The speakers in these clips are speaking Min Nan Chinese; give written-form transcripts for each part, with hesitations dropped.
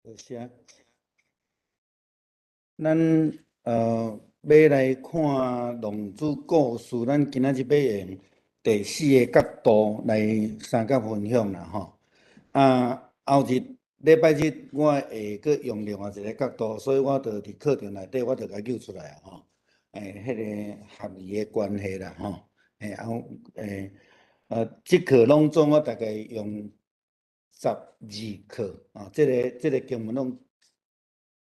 多謝。咱欲來看浪子故事，咱今仔日欲用第四个角度來相佮分享啦吼。啊，後日禮拜日我會閣用另外一个角度，所以我就佇課程內底我就共揪出來啊吼。彼个合理的關係啦吼。啊，這課攏總我大概用12課啊，這個經文攏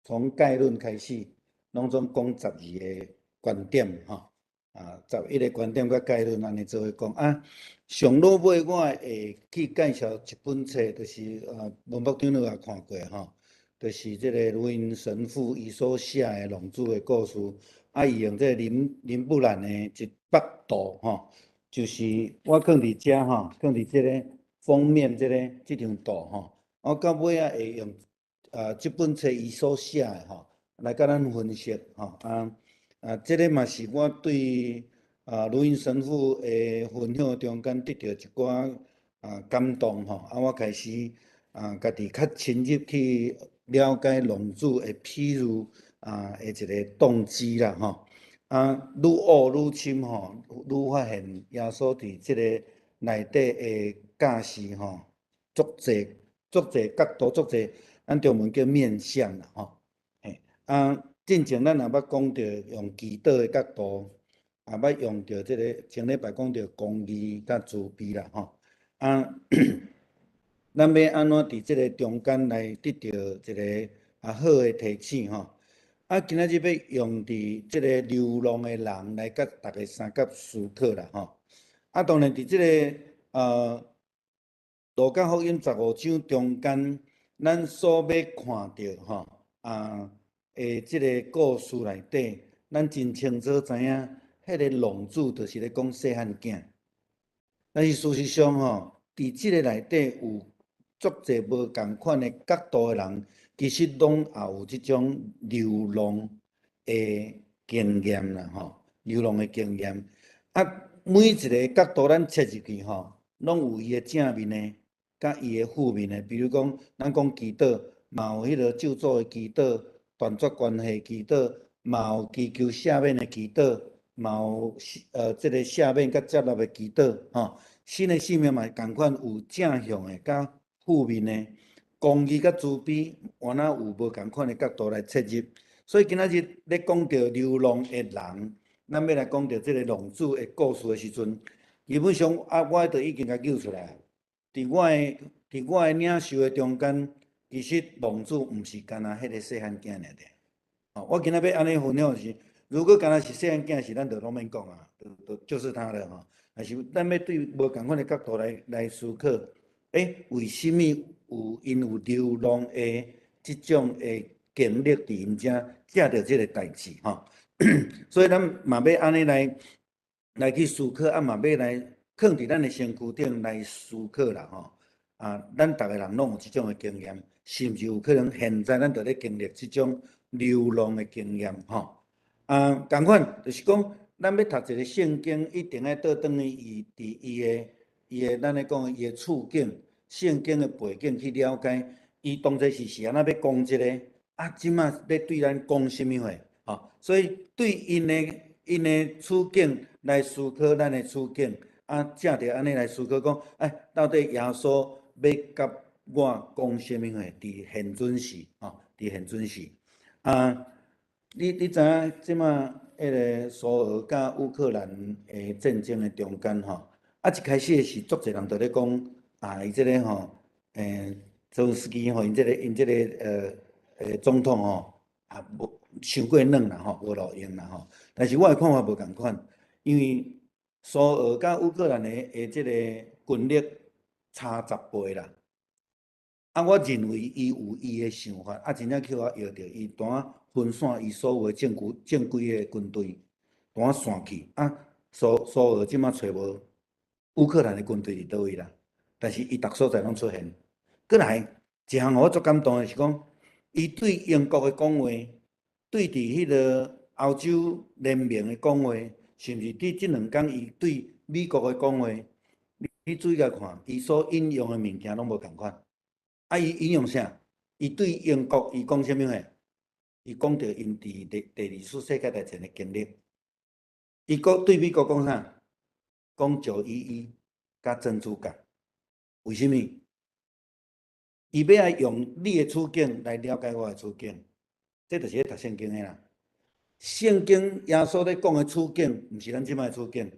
從概論開始，攏總講十二个觀點吼。啊，11個觀點佮概論按呢做伙講啊。上落尾我會去介紹一本冊，就是文博長老也看過吼，就是這个盧雲神父伊所寫的浪子的故事，啊，伊用這个林布蘭的一幅圖吼，就是我囥佇遮吼，囥佇這个封面這張圖吼，我到尾仔會用這本冊伊所寫的吼，來佮咱分析吼啊。啊，這个嘛是我對盧雲神父的分享中間得著一寡感動吼，啊，我開始家己較深入去了解浪子的譬喻的一个動機啦吼。啊，愈學愈深吼，愈發現耶穌佇這个內底的教示吼，足濟足濟角度，足濟，咱中文叫面向啦吼。嘿，啊。進前咱也捌講著用祈禱的角度，也捌用著這个前禮拜講著公義佮慈悲啦吼。啊，咱欲按怎佇這个中間來得著一个好的提醒吼？啊，今仔日欲用佇這个流浪的人來佮大家相佮思考啦吼。啊，當然佇這个路加福音15章中間，咱所欲看著吼的這个故事內底，咱真清楚知影，彼个浪子就是咧講細漢囝。但是事實上吼，佇這个內底有足濟無仝款的角度的人，其實攏也有這種流浪的經驗啦吼，流浪的經驗。啊，每一个角度咱切入去吼，攏有伊的正面的，佮伊的負面的。比如講，咱講祈禱，嘛有彼个咒詛的祈禱，斷絕關係祈禱，嘛有祈求赦免的祈禱，嘛有這个赦免佮接納的祈禱，吼。新的生命嘛仝款有正向的佮負面的，公義佮慈悲，原來有無仝款的角度來切入。所以今仔日咧講著流浪的人，咱欲來講著這个浪子的故事的時陣，基本上啊，我都已經共揪出來。佇我的領受的中間，其實浪子毋是干焦彼个細漢囝爾爾。哦，我今仔欲按呢分享是，如果干焦是細漢囝時，咱就攏免講啊，就是他了吼。但是咱欲對無仝款的角度來思考，為啥物有𪜶有流浪的這種的經歷佇𪜶遮，藉著這个代誌吼？所以咱嘛欲按呢來去思考，啊嘛欲來囥佇咱的身軀頂來思考啦吼。啊，咱逐个人攏有這種的經驗，甚至有可能現在咱就咧經歷這種流浪的經驗吼。啊，仝款就是講，咱欲讀一个聖經，一定愛倒轉去伊佇伊的咱咧講伊的處境，聖經的背景去了解，伊當初是按怎欲講這个，啊，這馬咧對咱講啥物話？吼，所以對𪜶的處境來思考咱的處境，啊，藉著按呢來思考講，到底耶穌欲佮我講啥物話？佇現陣時，吼，佇現陣時，啊，你知影這馬彼个蘇俄佮烏克蘭的戰爭的中間吼，啊，一開始是足濟人都咧講，啊，伊這个吼，澤倫斯基吼，𪜶這個總統吼，啊，無傷過軟啦吼，無路用啦吼。但是我的看法無仝款，因為蘇俄佮烏克蘭的這個軍力差10倍啦。啊，我認為伊有伊的想法，啊，真正去予搖著，伊單分散伊所有的正規的軍隊，單散去。啊，蘇俄這馬揣無烏克蘭的軍隊佇佗位啦，但是伊逐所在攏出現。閣來一項予我足感動的是講，伊對英國的講話，對佇彼个歐洲聯盟的講話，甚至佇這兩工伊對美國的講話，你注意共看，伊所引用的物件攏無仝款。啊，伊引用啥？伊對英國伊講啥物話？伊講著𪜶佇第二次世界大戰的經歷。伊閣對美國講啥？講911佮珍珠港。為啥物？伊欲愛用你的處境來了解我的處境，這就是咧讀聖經的啦。聖經耶穌咧講的處境，毋是咱這擺的處境。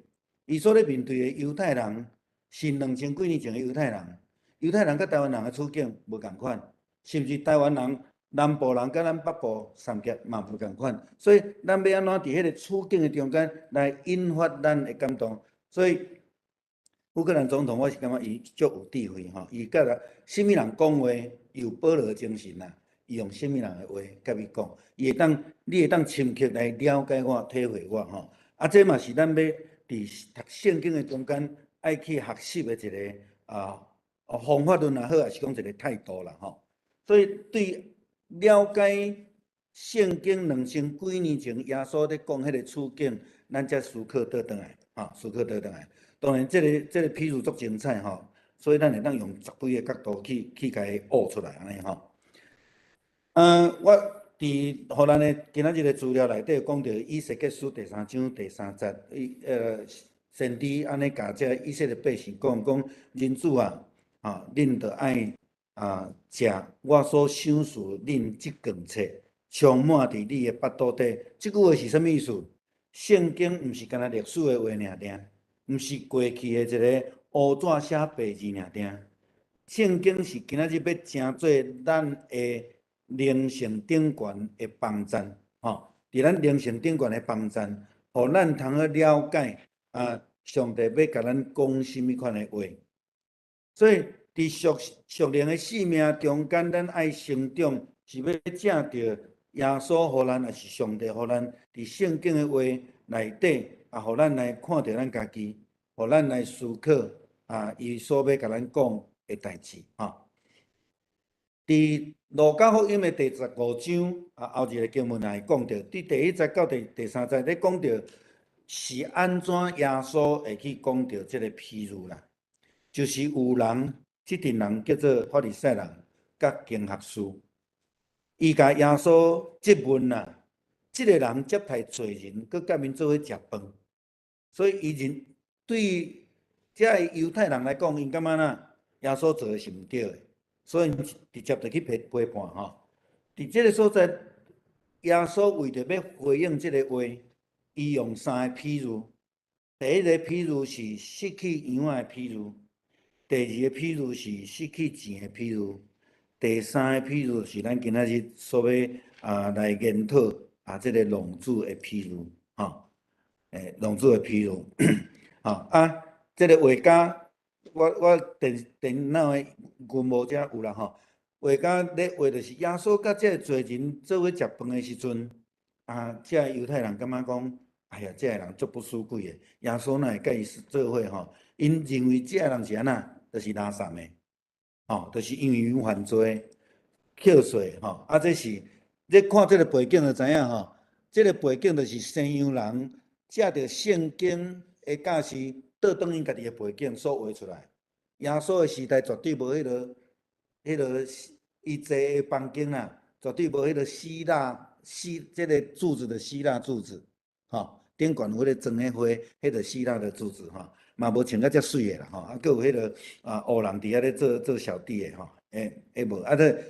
伊所咧面對的猶太人是2000幾年前的猶太人，猶太人佮台灣人的處境無仝款，甚至台灣人南部人佮咱北部三峽嘛無仝款。所以咱欲按怎佇彼个處境的中間來引發咱的感動？所以烏克蘭總統，我是感覺伊足有智慧吼，伊佮人啥物人講話有保羅精神啦，伊用啥物人的話佮伊講，伊會當你會當深刻來了解我、體會我吼。啊，這嘛是咱欲佇讀聖經的中間愛去學習的一個方法論也好，抑是講一個態度啦吼。所以對了解聖經2000幾年前耶穌咧講彼个處境，咱才思考倒轉來，吼，思考倒轉來。當然，這個譬喻足精彩吼，所以咱會當用十幾个角度去共伊挖出來按呢吼。我佇予咱的今仔日的資料內底講著以西結書第三章第三節，伊先知按呢共這以色列百姓講講，人子啊，恁著愛食我所賞賜恁這卷冊，充滿佇你的腹肚底。這句話是啥物意思？聖經毋是干焦歷史的話爾爾，毋是過去的一个烏紙寫白字爾爾。聖經是今仔日欲成做咱的靈性頂懸的幫贊，吼，佇咱靈性頂懸的幫贊，予咱通好了解上帝欲共咱講啥物款的話。所以，佇屬靈的生命中間，咱愛成長，是欲藉著耶穌予咱，抑是上帝予咱，佇聖經的話內底，予咱來看著咱家己，予咱來思考伊所欲共咱講的代誌，吼。佇路加福音的第15章，後一个經文也會講著，佇第1節到第3節咧講著是按怎耶穌會去講著這个譬喻啦，就是有人，這陣人叫做法利賽人佮經學士，伊共耶穌質問啦，這个人接待罪人，閣佮𪜶做伙食飯，所以伊認對這个猶太人來講，𪜶感覺哪耶穌做的是毋對的。所以直接就去批判吼。佇這个所在，耶穌為著欲回應這个話，伊用三个譬喻。第一个譬喻是失去羊仔的譬喻，第二个譬喻是失去錢的譬喻，第三个譬喻是咱今仔日所欲來研討這个浪子的譬喻，吼，浪子的譬喻，吼啊，這个畫家。我電腦的銀幕遮有啦吼，畫家咧畫就是耶穌佮這个罪人做伙食飯的時陣，這个猶太人感覺講，哎呀，這个人足不輸鬼的，耶穌哪會佮伊做伙吼？𪜶認為這个人是按怎，就是垃圾的，吼，就是因為𪜶犯罪、扣稅吼，這是你看這个背景就知影吼，這个背景就是西洋人藉著聖經的教示，倒轉𪜶家己的背景所畫出來。耶穌的時代絕對無彼个伊坐的房間啦，絕對無彼个希臘希這个柱子的希臘柱子，吼，頂懸有彼个裝的花，彼个希臘的柱子吼，嘛無穿甲遮媠的啦吼，閣有彼个烏人佇遐咧做小弟的吼，會無？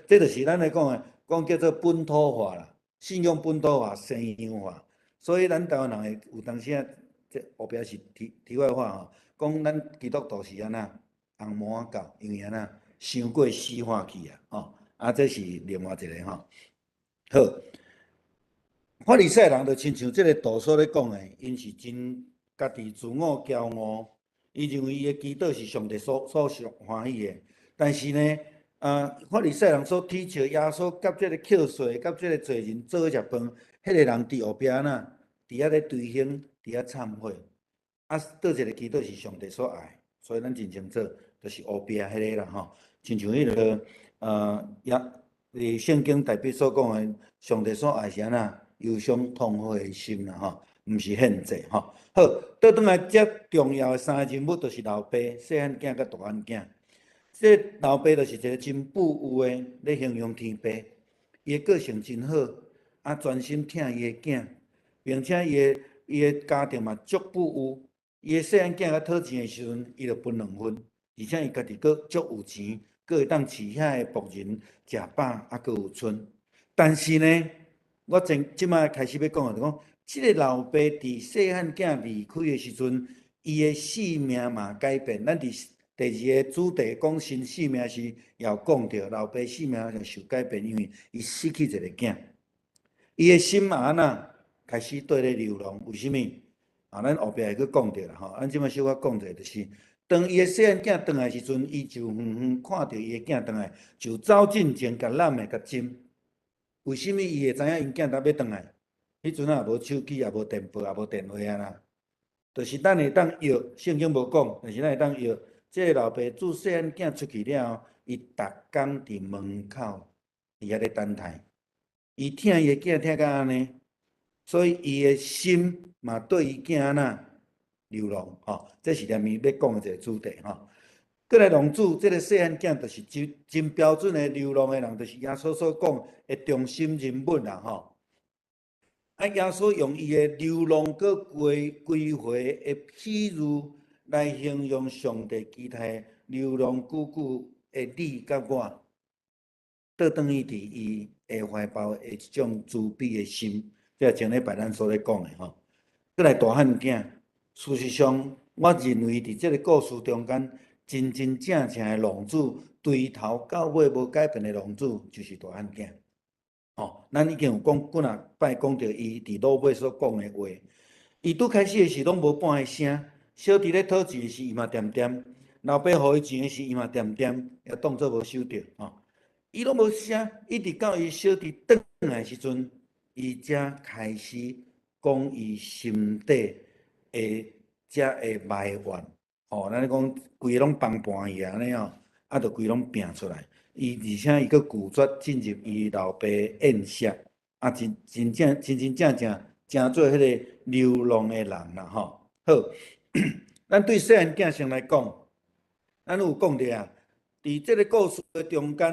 這就是咱咧講的，講叫做本土化啦，信仰本土化、西洋化，所以咱台灣人會有當時啊，這後壁是題外話吼，講咱基督徒是按怎紅毛仔教，因為按怎傷過西化去啊，吼，這是另外一个吼。好，法利賽人就親像這个圖所咧講的，𪜶是真家己自我驕傲，伊認為伊的祈禱是上帝所上歡喜的，但是呢，法利賽人所提倡耶穌佮這个扣稅、佮這个罪人做伙食飯，彼个人佇後壁按怎，佇遐咧追凶，佇遐懺悔，佗一个祈禱是上帝所愛，所以咱真清楚，就是後壁彼个啦吼，親像彼个也佇聖經特別所講的，上帝所愛是按怎憂傷痛悔的心啦吼，毋是獻祭吼。好，倒轉來，遮重要的三个人物就是老爸、細漢囝佮大漢囝。這老爸就是一個真富有的，咧形容天父，伊的個性真好，啊，專心疼伊的囝，並且伊的家庭嘛足富有。伊的細漢囝共討錢的時陣，伊就分兩份，而且伊家己閣足有錢，閣會當飼遐个僕人食飽，啊，閣有賰。但是呢，我前這擺開始欲講的，就講這个老爸佇細漢囝離開的時陣，伊的性命嘛改變。咱佇第二个主題講新生命時，也有講著老爸性命就受改變，因為伊失去一个囝，伊的心嘛按怎開始綴咧流浪。為啥物？啊，咱後壁會閣講著啦吼。咱這擺小可講者，就是當伊的細漢囝轉來時陣，伊就遠遠看著伊的囝轉來，就走進前共攬來共親。為啥物伊會知影𪜶囝佇欲轉來？彼陣也無手機，也無電報，也無電話啊啦。就是咱會當約，聖經無講，但是咱會當約。這个老爸自細漢囝出去了後，伊逐工佇門口佇遐咧等待。伊疼伊的囝疼甲按呢，所以伊的心嘛對伊囝按怎流浪吼。這是連伊欲講的一個主題吼。過來浪子，這个細漢囝就是真真標準的流浪的人，就是耶穌所講的中心人物啦吼。啊，耶穌用伊的流浪閣歸歸回的譬喻來形容上帝期待流浪久久的你佮我，倒轉去佇伊的懷抱的一種慈悲的心，這前禮拜咱所咧講的吼。過來大漢囝，事實上，我認為佇這个故事中間，真真正正的浪子，對頭到尾無改變的浪子，就是大漢囝。吼，咱已經有講幾若擺講著伊佇落尾所講的話，伊拄開始的時攏無半个聲。小弟咧討錢的時，伊嘛恬恬；老爸予伊錢的時，伊嘛恬恬，也當做無收著吼。伊攏無聲，一直到伊小弟轉來時陣，伊才開始講伊心底的遮的埋怨。吼，咱咧講規个攏崩盤去按呢吼，啊，就規攏拚出來。伊而且伊閣拒絕進入伊老爸宴席，啊，真真正真真正正成做彼个流浪的人啦吼。好。咱對細漢囝先來講，咱有講著啊，佇這个故事的中間，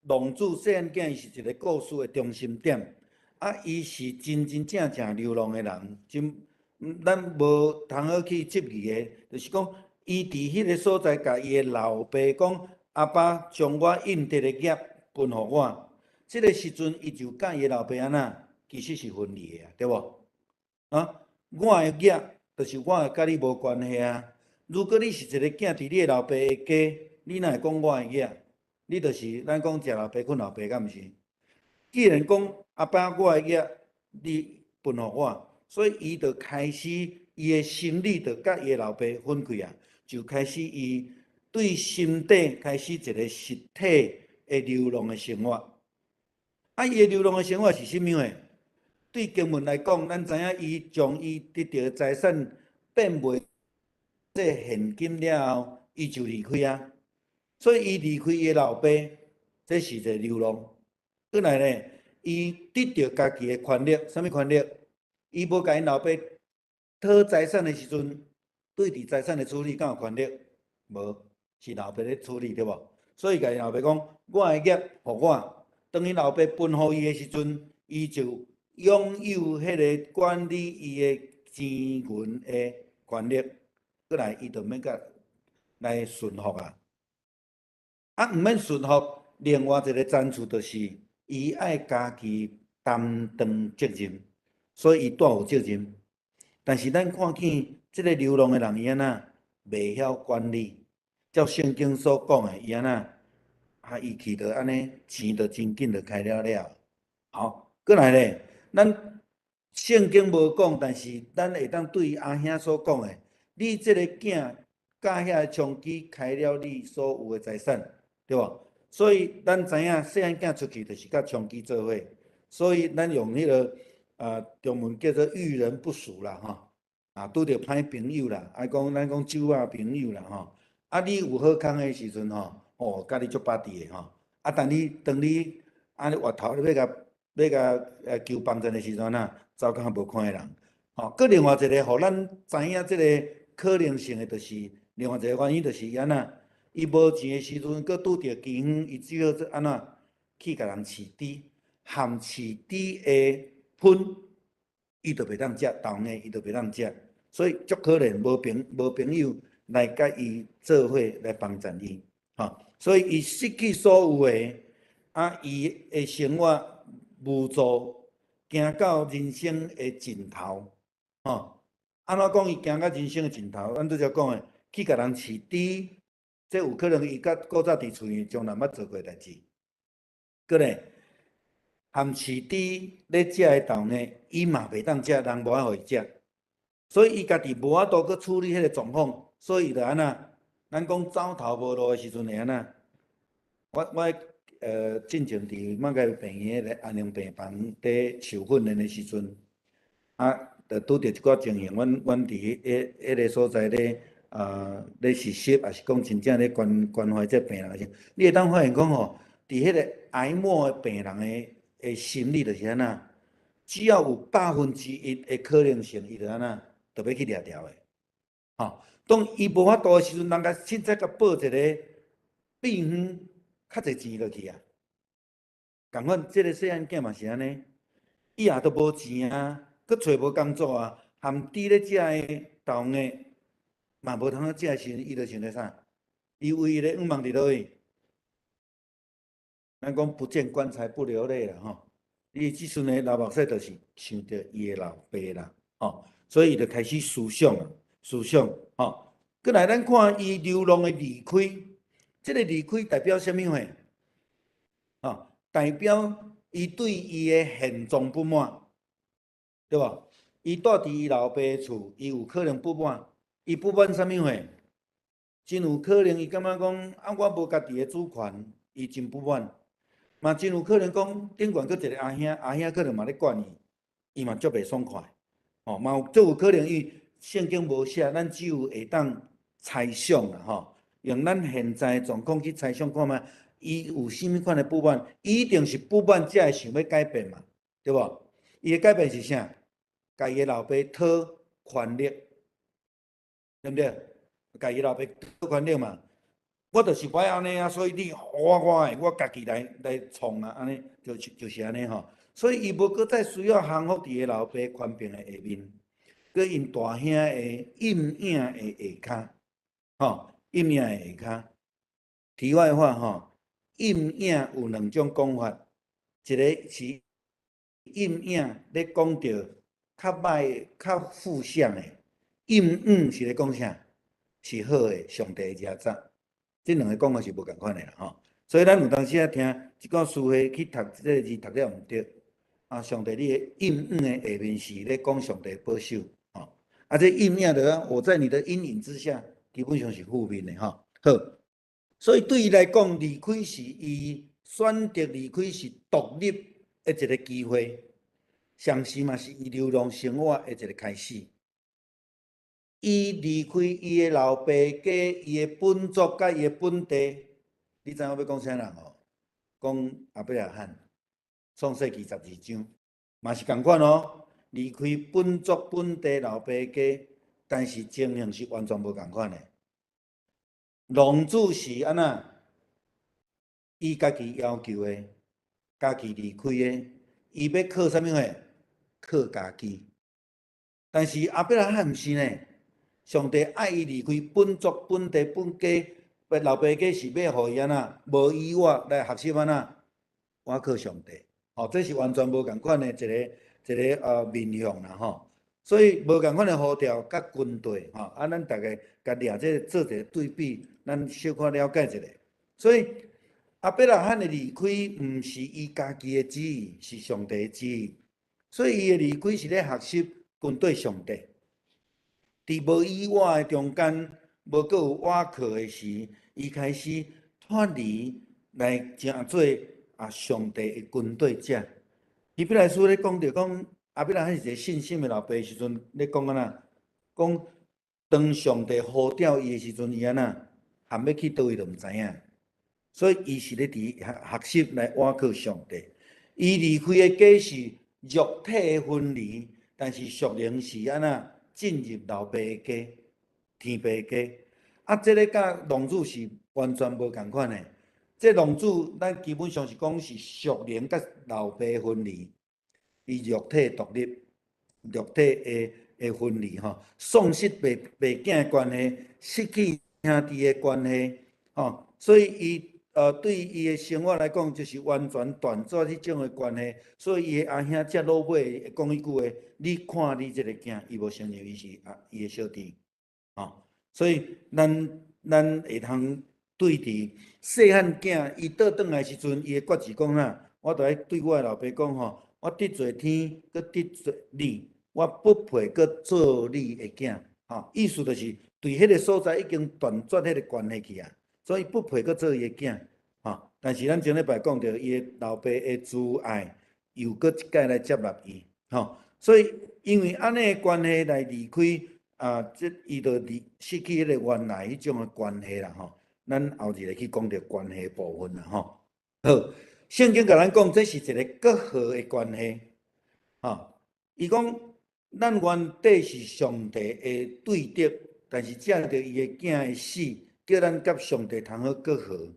浪子細漢囝伊是一个故事的中心點，啊，伊是真真正正流浪的人，真，咱無通好去質疑的，就是講，伊佇彼个所在，共伊的老爸講：阿爸，將我應得的業分予我。這个時陣，伊就佮伊的老爸按怎，其實是分離的啊，對無？啊，我的業。就是我的佮你無關係啊！如果你是一个囝佇你的老爸的家，你哪會講我的業？你就是咱講食老爸睏老爸，敢毋是？既然講阿爸我的業，你分予我，所以伊就開始伊的心理就佮伊的老爸分開啊，就開始伊對心底開始一個實體的流浪的生活。啊，伊的流浪的生活是啥物貨？對經文來講，咱知影伊將伊得著的財產變賣做現金了後，伊就離開啊。所以伊離開伊的老爸，這是一個流浪。過來呢，伊得著家己的權力，啥物權力？伊無共𪜶老爸討財產的時陣，對佇財產的處理敢有權力？無，是老爸咧處理，對無？所以共伊老爸講，我的業予我。當𪜶老爸分予伊的時陣，伊就擁有彼个管理伊的錢銀的權力，過來伊就免佮來順服啊。啊，毋免順服，另外一个層次就是伊愛家己擔當責任，所以伊帶有責任。但是咱看見這个流浪的人，伊按怎袂曉管理？照聖經所講的，伊按怎啊？伊去就按呢，錢就真緊就開了了。好，過來咧。咱聖經無講，但是咱會當對阿兄所講的，你這个囝佮遐個娼妓開了你所有的財產，對無？所以咱知影細漢囝出去就是佮娼妓做伙，所以咱用彼个中文叫做遇人不淑啦，吼，啊拄著歹朋友啦，啊講咱講酒仔朋友啦，吼，啊你有好康的時陣吼，哦，佮你足巴結的吼，啊但你當你按呢回頭欲共欲共求幫助的時陣啊，走較無看的人，吼，閣另外一个，予咱知影這个可能性的，就是另外一个原因，就是按怎，伊無錢的時陣，閣拄著饑荒，伊只好做按怎去共人飼豬，含飼豬的糞，伊就袂當食，豆芽伊就袂當食，所以足可憐，無朋友來佮伊做伙來幫贊伊，吼，所以伊失去所有的，啊，伊的生活無助，行到人生的盡頭，吼。按怎講？伊行到人生的盡頭，咱拄才講的，去共人飼豬，這有可能伊較古早佇厝裡從來毋捌做過代誌。閣咧，含飼豬咧食的豆芽，伊嘛袂當食，人無愛予伊食，所以伊家己無法度去處理彼個狀況，所以伊就按怎？咱講走投無路的時陣會按怎？我進前佇馬偕病院咧安寧病房佇受訓練的時陣，啊，就拄著一寡情形，阮佇彼個所在咧啊咧實習，抑是講真正咧關懷這病人的時，你會當發現講吼，佇彼個癌末的病人的心理就是按怎？只要有1%的可能性，伊就按怎？就欲去掠著的。吼，當伊無法度的時陣，人共凊彩共報一個秘方，較濟錢落去啊。仝款，這個細漢囝嘛是按呢，伊也都無錢啊，閣揣無工作啊，含豬咧食的豆芽嘛無通食的時陣，伊就想著啥？伊唯一的願望佇佗位？咱講不見棺材不流淚啦，吼！伊這陣的流目屎就是想著伊的老爸啦，吼！所以伊就開始思想啊，思想，吼！閣來咱看伊流浪的離開，這個離開代表啥物貨？吼，代表伊對伊的現狀不滿，對無？伊蹛佇伊老爸厝，伊有可能不滿，伊不滿啥物貨？真有可能伊感覺講啊，我無家己的主權，伊真不滿。嘛真有可能講，頂懸閣一個阿兄，阿兄可能嘛咧管伊，伊嘛足袂爽快。吼，嘛有足有可能，伊聖經無寫，咱只有會當猜想啦，吼，用咱現在的狀況去猜想看覓，伊有啥物款的不滿？伊一定是不滿才會想欲改變嘛，對無？伊的改變是啥？共伊的老爸討權力，對毋對？共伊老爸討權力嘛。我就是欲按呢啊，所以你予我我的，我家己來創啊，按呢就是按呢吼。所以伊無閣再需要降服佇伊老爸權柄的下面，閣𪜶大兄的陰影的下跤，吼，陰影的下跤。題外話吼，陰影有兩種講法，一個是陰影咧講著較歹、較負向的，陰影是咧講啥？是好的，上帝的遮早。這兩个講法是無仝款的啦，吼。所以咱有當時仔聽這個詞彙去讀這个字讀了毋對，啊，上帝你的陰影的下面是咧講上帝保守，吼。啊，這陰影就講我在你的陰影之下，基本上是負面的，吼。好，所以對伊來講，離開是伊選擇離開是獨立的一個機會，同時嘛是伊流浪生活的一個開始。伊離開伊的老爸家、伊的本族佮伊的本地，你知影我欲講啥人無？講亞伯拉罕，創世記12章，嘛是仝款哦。離開本族本地老爸家，但是情形是完全無仝款的。浪子是按怎？伊家己要求的，家己離開的，伊欲靠啥物貨？靠家己。但是亞伯拉罕毋是呢？上帝愛伊離開本族、本地、本家，老爸家是欲予伊按怎？無依我來學習按怎？倚靠上帝。吼，這是完全無仝款的一個面向啦吼。所以無仝款的呼召佮軍隊吼，啊，咱逐家共掠這個做一個對比，咱小可了解一下。所以亞伯拉罕的離開，毋是伊家己的旨意，是上帝的旨意。所以伊的離開是咧學習跟綴上帝。佇無依倚的中間，無閣有倚靠的時，伊開始脫離來成做啊上帝的跟綴者。希伯來書咧講著講，亞伯拉罕是一個信心的老爸的時陣，咧講按怎？講當上帝呼召伊的時陣，伊按怎？含欲去佗位都毋知影。所以伊是咧佇學習來倚靠上帝。伊離開的家是肉體的分離，但是屬靈是按怎？進入老爸的家，天父的家。啊，這个佮浪子是完全無仝款的。這浪子，咱基本上是講是屬靈佮老爸分離，伊肉體獨立，肉體的分離吼，喪失爸爸囝的關係，失去兄弟的關係，吼，所以伊對伊的生活來講，就是完全斷絕彼種的關係。所以伊的阿兄才落尾會講彼句話：你看你這个囝，伊無承認伊是阿伊的小弟，吼。所以咱會通對佇細漢囝，伊倒轉來時陣，伊會決志講啥？我著愛對我的老爸講吼，我得罪天，閣得罪你，我不配閣做你的囝，吼，意思就是對彼个所在已經斷絕彼个關係去啊，所以不配閣做伊的囝，吼。但是咱前禮拜講著，伊的老爸的慈愛又閣一擺來接納伊，吼。所以因為按呢的關係來離開啊，這伊就離失去彼个原來彼種的關係啦，吼。咱後日會去講著關係部分啦，吼。好，聖經共咱講，這是一个割和的關係，吼。伊講咱原底是上帝的對敵，但是藉著伊的囝的死，叫咱佮上帝通好割和。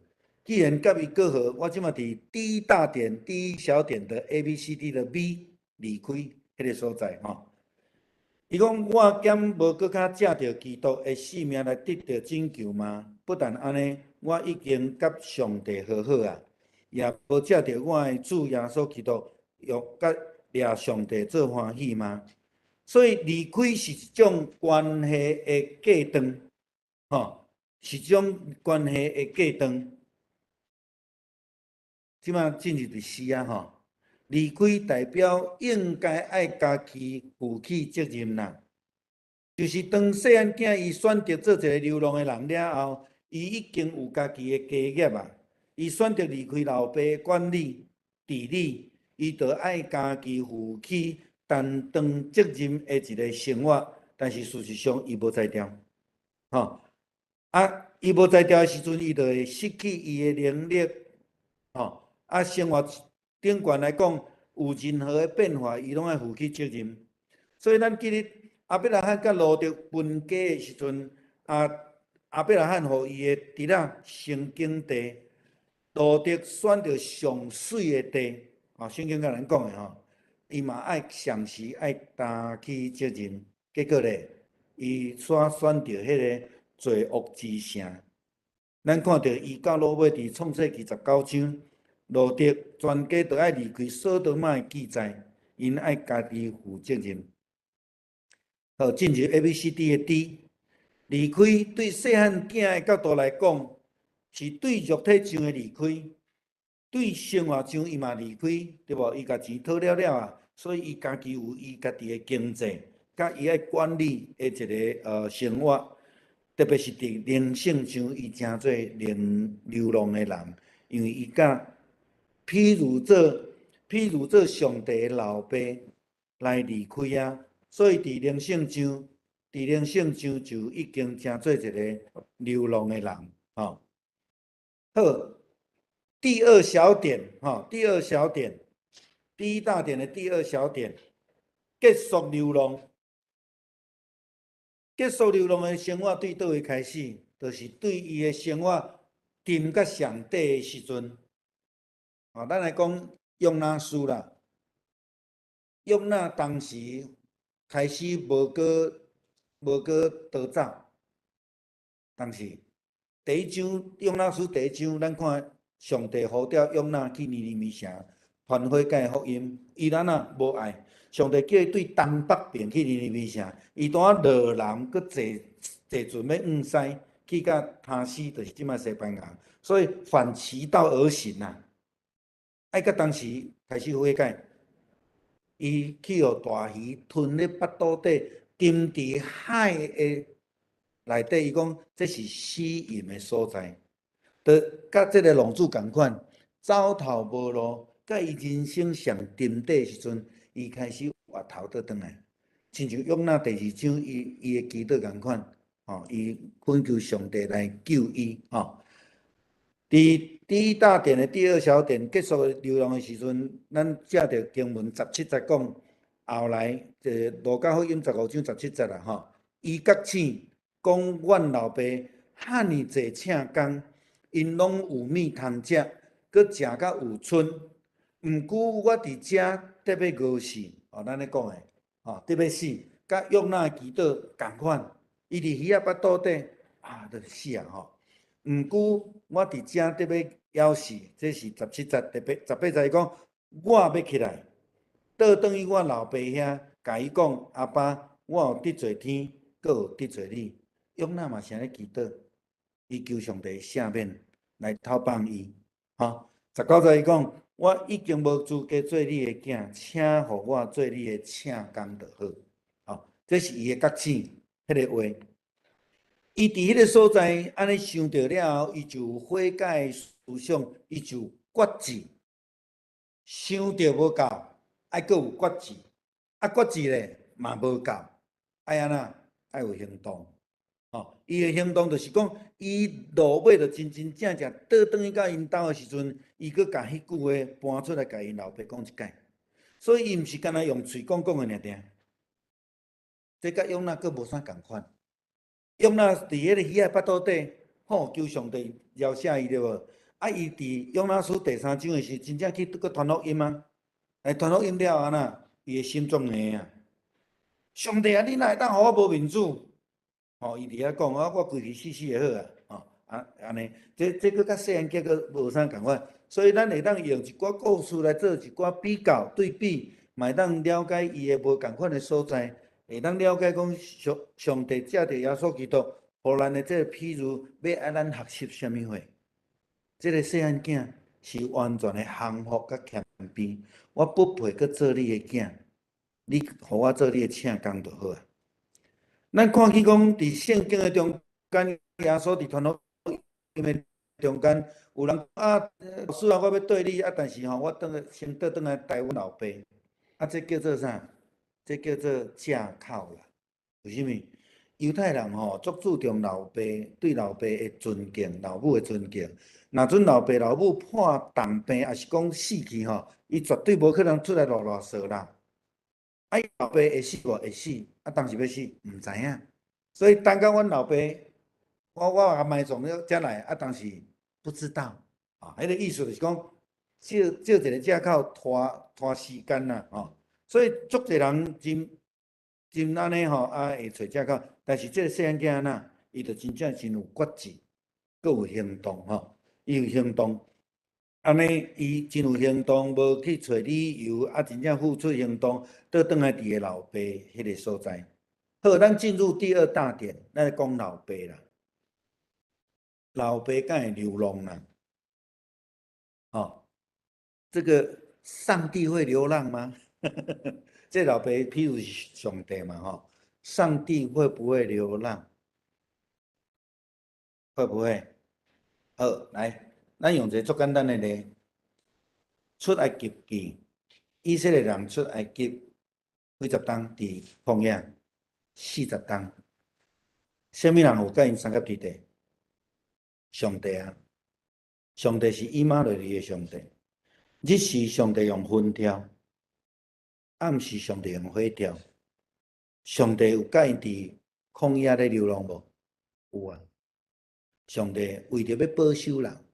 既然佮伊割和，我這馬佇第一大點、第一小點的 A、B、C、D 的 B 離開彼个所在，吼。伊講我敢無閣較藉著基督的性命來得著拯救嗎？不但按呢，我已經佮上帝和好啊，也無藉著我的主耶穌基督，用佮掠上帝做歡喜嗎？所以離開是一種關係的隔斷，吼，是一種關係的隔斷。這馬進入佇 C 啊，吼，離開代表應該愛家己負起責任啦。就是當細漢囝伊選擇做一个流浪的人了後，伊已經有家己的家業啊。伊選擇離開老爸管理治理，伊就愛家己負起擔當責任的一个生活。但是事實上，伊無才調，吼啊！伊無才調的時陣，伊就會失去伊的能力，吼啊！生活頂懸來講，有任何的變化，伊攏愛負起責任。所以咱記得亞伯拉罕佮羅得分家的時陣，啊，亞伯拉罕予伊的侄仔先耕地，羅得選著上媠的地，啊，聖經共咱講的吼，伊嘛愛常時愛擔起責任。結果咧，伊煞選著彼个罪惡之城。咱看著伊到落尾佇創世記19章，羅得全家都愛離開所多瑪的記載，𪜶愛家己負責任。好，進入 A、B、C、D 的 D，離開對細漢囝的角度來講，是對肉體上的離開，對生活上伊嘛離開，對無？伊共錢討了了啊，所以伊家己有伊家己的經濟，佮伊愛管理的一个生活，特別是佇靈性上，伊成做靈流浪的人，因為伊佮譬如做上帝的老爸來離開啊，所以佇靈性上，佇靈性上就已經成做一个流浪的人，吼。好，第二小點，吼，第二小點，第一大點的第二小點，結束流浪。結束流浪的生活對佗位開始？就是對伊的生活沉佮上底的時陣。啊，咱來講約拿書啦。約拿當時開始無閣逃走。當時第一章約拿書第一章，咱看上帝呼召約拿去尼尼微城傳悔改福音，伊咱啊無愛。上帝叫伊對東北邊去尼尼微城，伊拄仔落南，閣坐船欲往西去到他施，就是這馬西班牙，所以反其道而行啊！愛佮當時開始悔改，伊去予大魚吞咧腹肚底，沉佇海的內底。伊講這是死蔭的所在，就佮這个浪子仝款，走投無路，佮伊人生上沉底的時陣，伊開始回頭倒轉來，親像約拿第二章伊的祈禱仝款，吼，伊懇求上帝來救伊，吼。佇第一大點的第二小點結束流浪的時陣，咱藉著經文十七節講，後來這路加福音15章十七節啦，吼，伊覺醒講阮老爸遐爾濟請工，𪜶攏有物通食，閣食甲有賰。毋過我佇遮得欲餓死，哦，咱咧講的，吼，得欲死，佮約拿祈禱仝款，伊佇魚仔腹肚底啊，就死啊吼。毋過我佇遮得欲枵死，這是17節特別18節伊講，我欲起來，倒轉去我老爸遐，共伊講，阿爸，我有得罪天，閣有得罪你。約拿嘛是按呢祈禱，伊求上帝赦免來透放伊。吼，19節伊講，我已經無資格做你的囝，請予我做你的請工就好。吼，這是伊的覺醒，彼個話。伊佇彼個所在按呢想著了後，伊就有悔改思想，伊就有決志。想著無夠，愛閣有決志。啊，決志咧嘛無夠，愛按怎？愛有行動。吼，伊的行動就是講，伊落尾就真真正正倒轉去到𪜶兜的時陣，伊閣共彼句話搬出來，共𪜶老爸講一擺。所以伊毋是干焦用喙講講的爾爾。這佮約拿閣無啥仝款。約拿佇彼個魚仔腹肚底，吼，求上帝饒赦伊對無？啊，伊佇約拿書第三章的時，真正去閣傳福音啊！來傳福音了後按怎？伊的心足硬啊！上帝啊，你哪會當予我無面子？吼，伊佇遐講啊，我規氣死死會好啊！吼，啊按呢，這這閣佮細漢囝閣無啥仝款，所以咱會當用一寡故事來做一寡比較對比，嘛會當了解伊的無仝款的所在。會當了解講上上帝藉著耶穌基督，予咱的這個譬喻，欲愛咱學習啥物貨？這個細漢囝是完全的降服佮謙卑。我不配閣做你的囝，你予我做你的請工就好啊。咱看見講，佇聖經的中間，耶穌佇傳福音的中間，有人啊，老師啊，我欲綴你啊，但是吼，我轉來先倒轉來代阮老爸，啊，這叫做啥？這叫做借口啦。為啥物？猶太人吼足注重老爸對老爸的尊敬，老母的尊敬。若準老爸老母破重病，抑是講死去吼，伊絕對無可能出來囉囉嗦啦。啊，伊老爸會死無？會死。啊，當時欲死，毋知影。所以等到阮老爸，我我共埋葬了才來，啊，當時不知道。啊，彼個意思就是講，借借一個借口拖拖時間啦，吼。所以足濟人真真按呢吼，啊會揣借口，但是這個細漢囝按怎，伊就真正真有決志，閣有行動吼，伊有行動，按呢伊真有行動，無去揣理由，啊真正付出行動，倒轉來佇伊老爸彼個所在。好，咱進入第二大點，咱來講老爸啦。老爸敢會流浪啦？哦，這個上帝會流浪嗎？這老爸譬喻是上帝嘛，吼，上帝會不會流浪？會不會？好，來，咱用一個足簡單的例，出埃及記，以色列人出埃及幾十冬佇曠野，40冬，啥物人有佮𪜶相佮佇底？上帝啊！上帝是以馬內利的上帝，日時上帝用雲柱。暗時上帝用火柱，上帝有佮𪜶佇曠野咧流浪無？有啊！上帝為著欲保守人，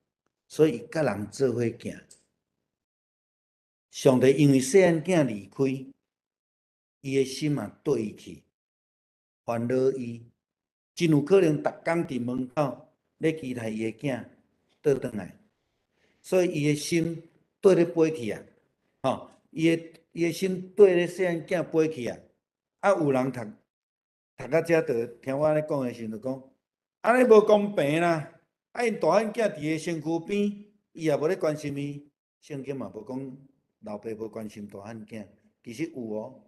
所以伊佮人做伙行。上帝因為細漢囝離開，伊的心嘛綴伊去，煩惱伊，真有可能逐工佇門口咧期待伊的囝倒轉來，所以伊的心綴咧飛去啊！吼，伊的。伊的心綴咧細漢囝飛去啊！啊，有人讀讀到遮，就聽我按呢講的時陣，就講按呢無公平啦！啊，𪜶大漢囝佇伊身軀邊，伊也無咧關心伊。聖經嘛無講老爸無關心大漢囝，其實有哦。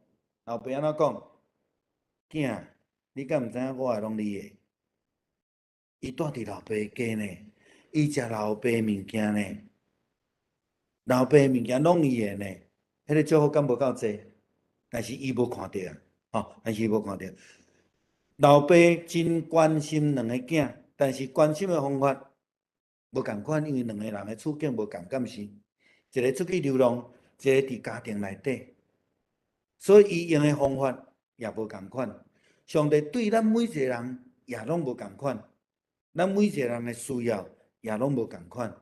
老爸按怎講？囝，你敢毋知影我的攏你的？伊住佇老爸家呢，伊食老爸物件呢，老爸物件攏伊的呢。彼個祝福敢無夠濟？但是伊無看著啊，吼！但是伊無看著。老爸真關心兩個囝，但是關心的方法無仝款，因為兩個人的處境無仝，敢是？一個出去流浪，一個佇家庭內底，所以伊用的方法也無仝款。上帝對咱每一個人也攏無仝款。咱每一个人的需要也攏無仝款。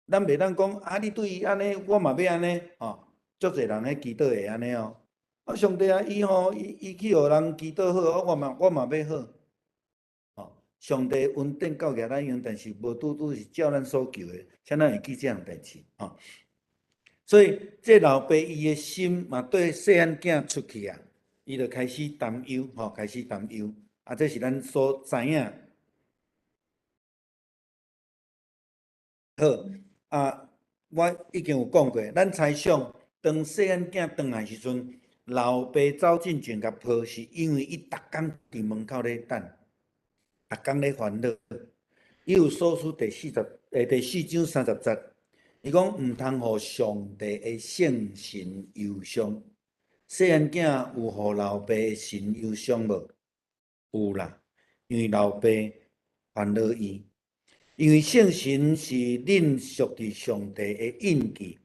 咱袂當講啊，你對伊按呢，我嘛欲按呢，吼。足濟人咧祈禱會按呢哦。啊，上帝啊，伊吼，伊去予人祈禱好，我嘛欲好。吼，上帝恩典交予咱用，但是無拄拄是照咱所求的，啥人會記這項代誌？吼。所以這老爸伊的心嘛綴細漢囝出去啊，伊就開始擔憂，吼，開始擔憂。啊，這是咱所知影。好，啊，我已經有講過，咱猜想當細漢囝轉來時陣，老爸走進前共抱，是因為伊逐工佇門口咧等，逐工咧煩惱。以弗所書第四章30節，伊講毋通予上帝的聖神憂傷。細漢囝有予老爸的心憂傷無？有啦，因為老爸煩惱伊。因為聖神是恁屬佇上帝的印記，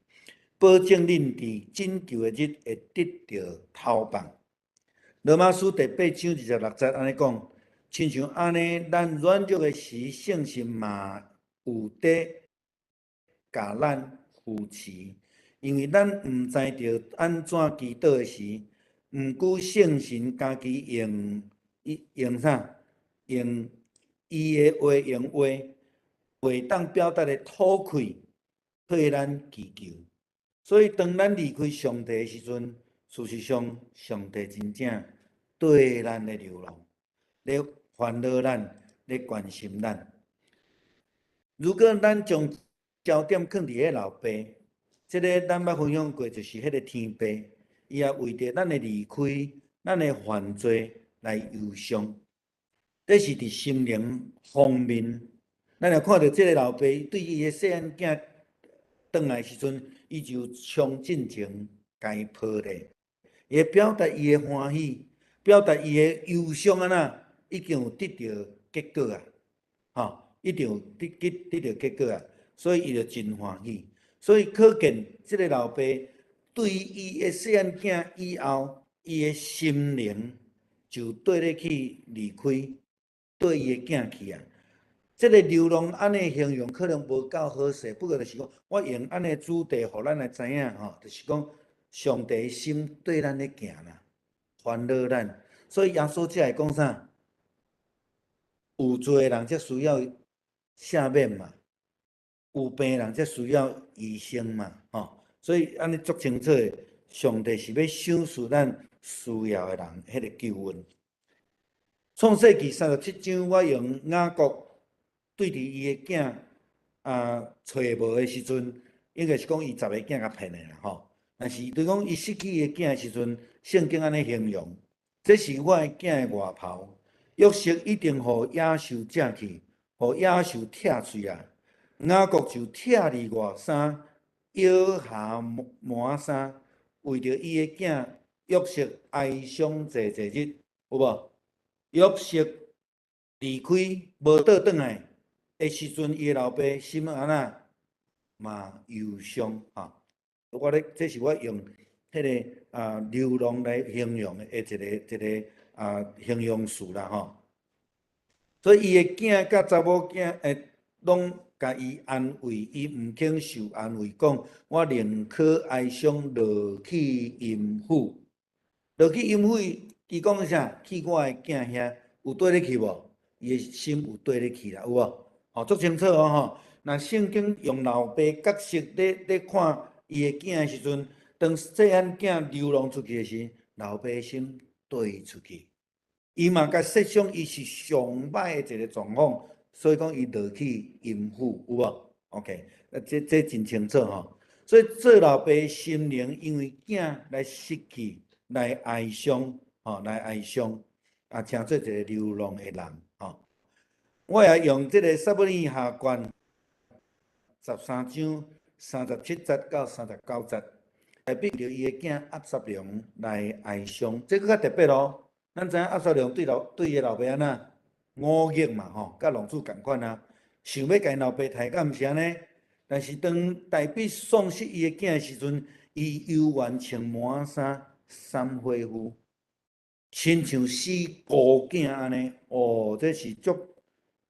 保證恁佇拯救的日會得著頭放。羅馬書第八章26節按呢講，親像按呢，咱軟弱的時，聖神嘛有佇共咱扶持，因為咱毋知著按怎祈禱的時，毋過聖神家己用用啥？用伊的話用話。袂當表達的吐氣，替咱祈求。所以當咱離開上帝的時陣，事實上上帝真正綴咱咧流浪，咧煩惱咱，咧關心咱。如果咱將焦點放佇彼老爸，這个咱捌分享過，就是彼个天爸，伊也為著咱的離開、咱的犯罪來憂傷。這是佇心靈方面。咱若看著這个老爸對伊的細漢囝轉來時陣，伊就衝進前共伊抱咧，伊會表達伊的歡喜，表達伊的憂傷按怎，已經有得著結果啊！吼，一定有得得得著結果啊！所以伊就真歡喜。所以可見這个老爸對伊的細漢囝以後，伊的心靈就綴咧去離開，綴伊的囝去啊！這个流浪按呢形容可能無夠好勢，不過就是講，我用按呢主題，予咱來知影吼，就是講上帝心綴咱咧行啦，煩惱咱，所以耶穌才會講啥？有罪的人才需要赦免嘛，有病的人才需要醫生嘛，吼，所以按呢足清楚的，上帝是欲賞賜咱需要的人彼个救恩。創世記37章，我用雅各對佇伊的囝啊揣無的時陣，應該是講伊十個囝共騙的啦吼。但是對講伊失去伊的囝的時陣，聖經按呢形容：這是我的囝的外袍，約瑟一定予野獸食去，予野獸拆喙啊！雅各就拆裡外衫，腰下麻衫，為著伊的囝約瑟哀傷濟濟日，有無？約瑟離開無倒轉來的時陣，伊的老爸心按怎嘛憂傷哈。我咧，這是我用彼个啊流浪來形容的一个一个啊形容詞啦吼。所以伊的囝佮查某囝會攏共伊安慰，伊毋肯受安慰，講我寧可哀傷落去陰府，落去陰府，伊講啥？去我的囝遐，有綴咧去無？伊的心有綴咧去啦，有無？吼，足清楚哦吼。若聖經用老爸角色咧咧看伊的囝的時陣，當細漢囝流浪出去的時，老爸心綴出去，伊嘛共設想伊是上歹的一个狀況，所以講伊落去陰府，有無？OK，啊，這這真清楚吼。所以做老爸心靈因為囝來失去，來哀傷，吼，來哀傷，啊，成做一个流浪的人，吼。我也用這个撒母耳下卷13章37節到39節，來比著伊的囝押沙龍來哀傷，這閣較特別哦。咱知影押沙龍對老對伊的老爸按怎忤逆嘛，吼，佮浪子仝款啊，想欲共𪜶老爸刣敢毋是按呢？但是當大衛喪失伊的囝的時陣，伊猶原穿麻衫、捎火烌，親像死孤囝按呢。哦，這是足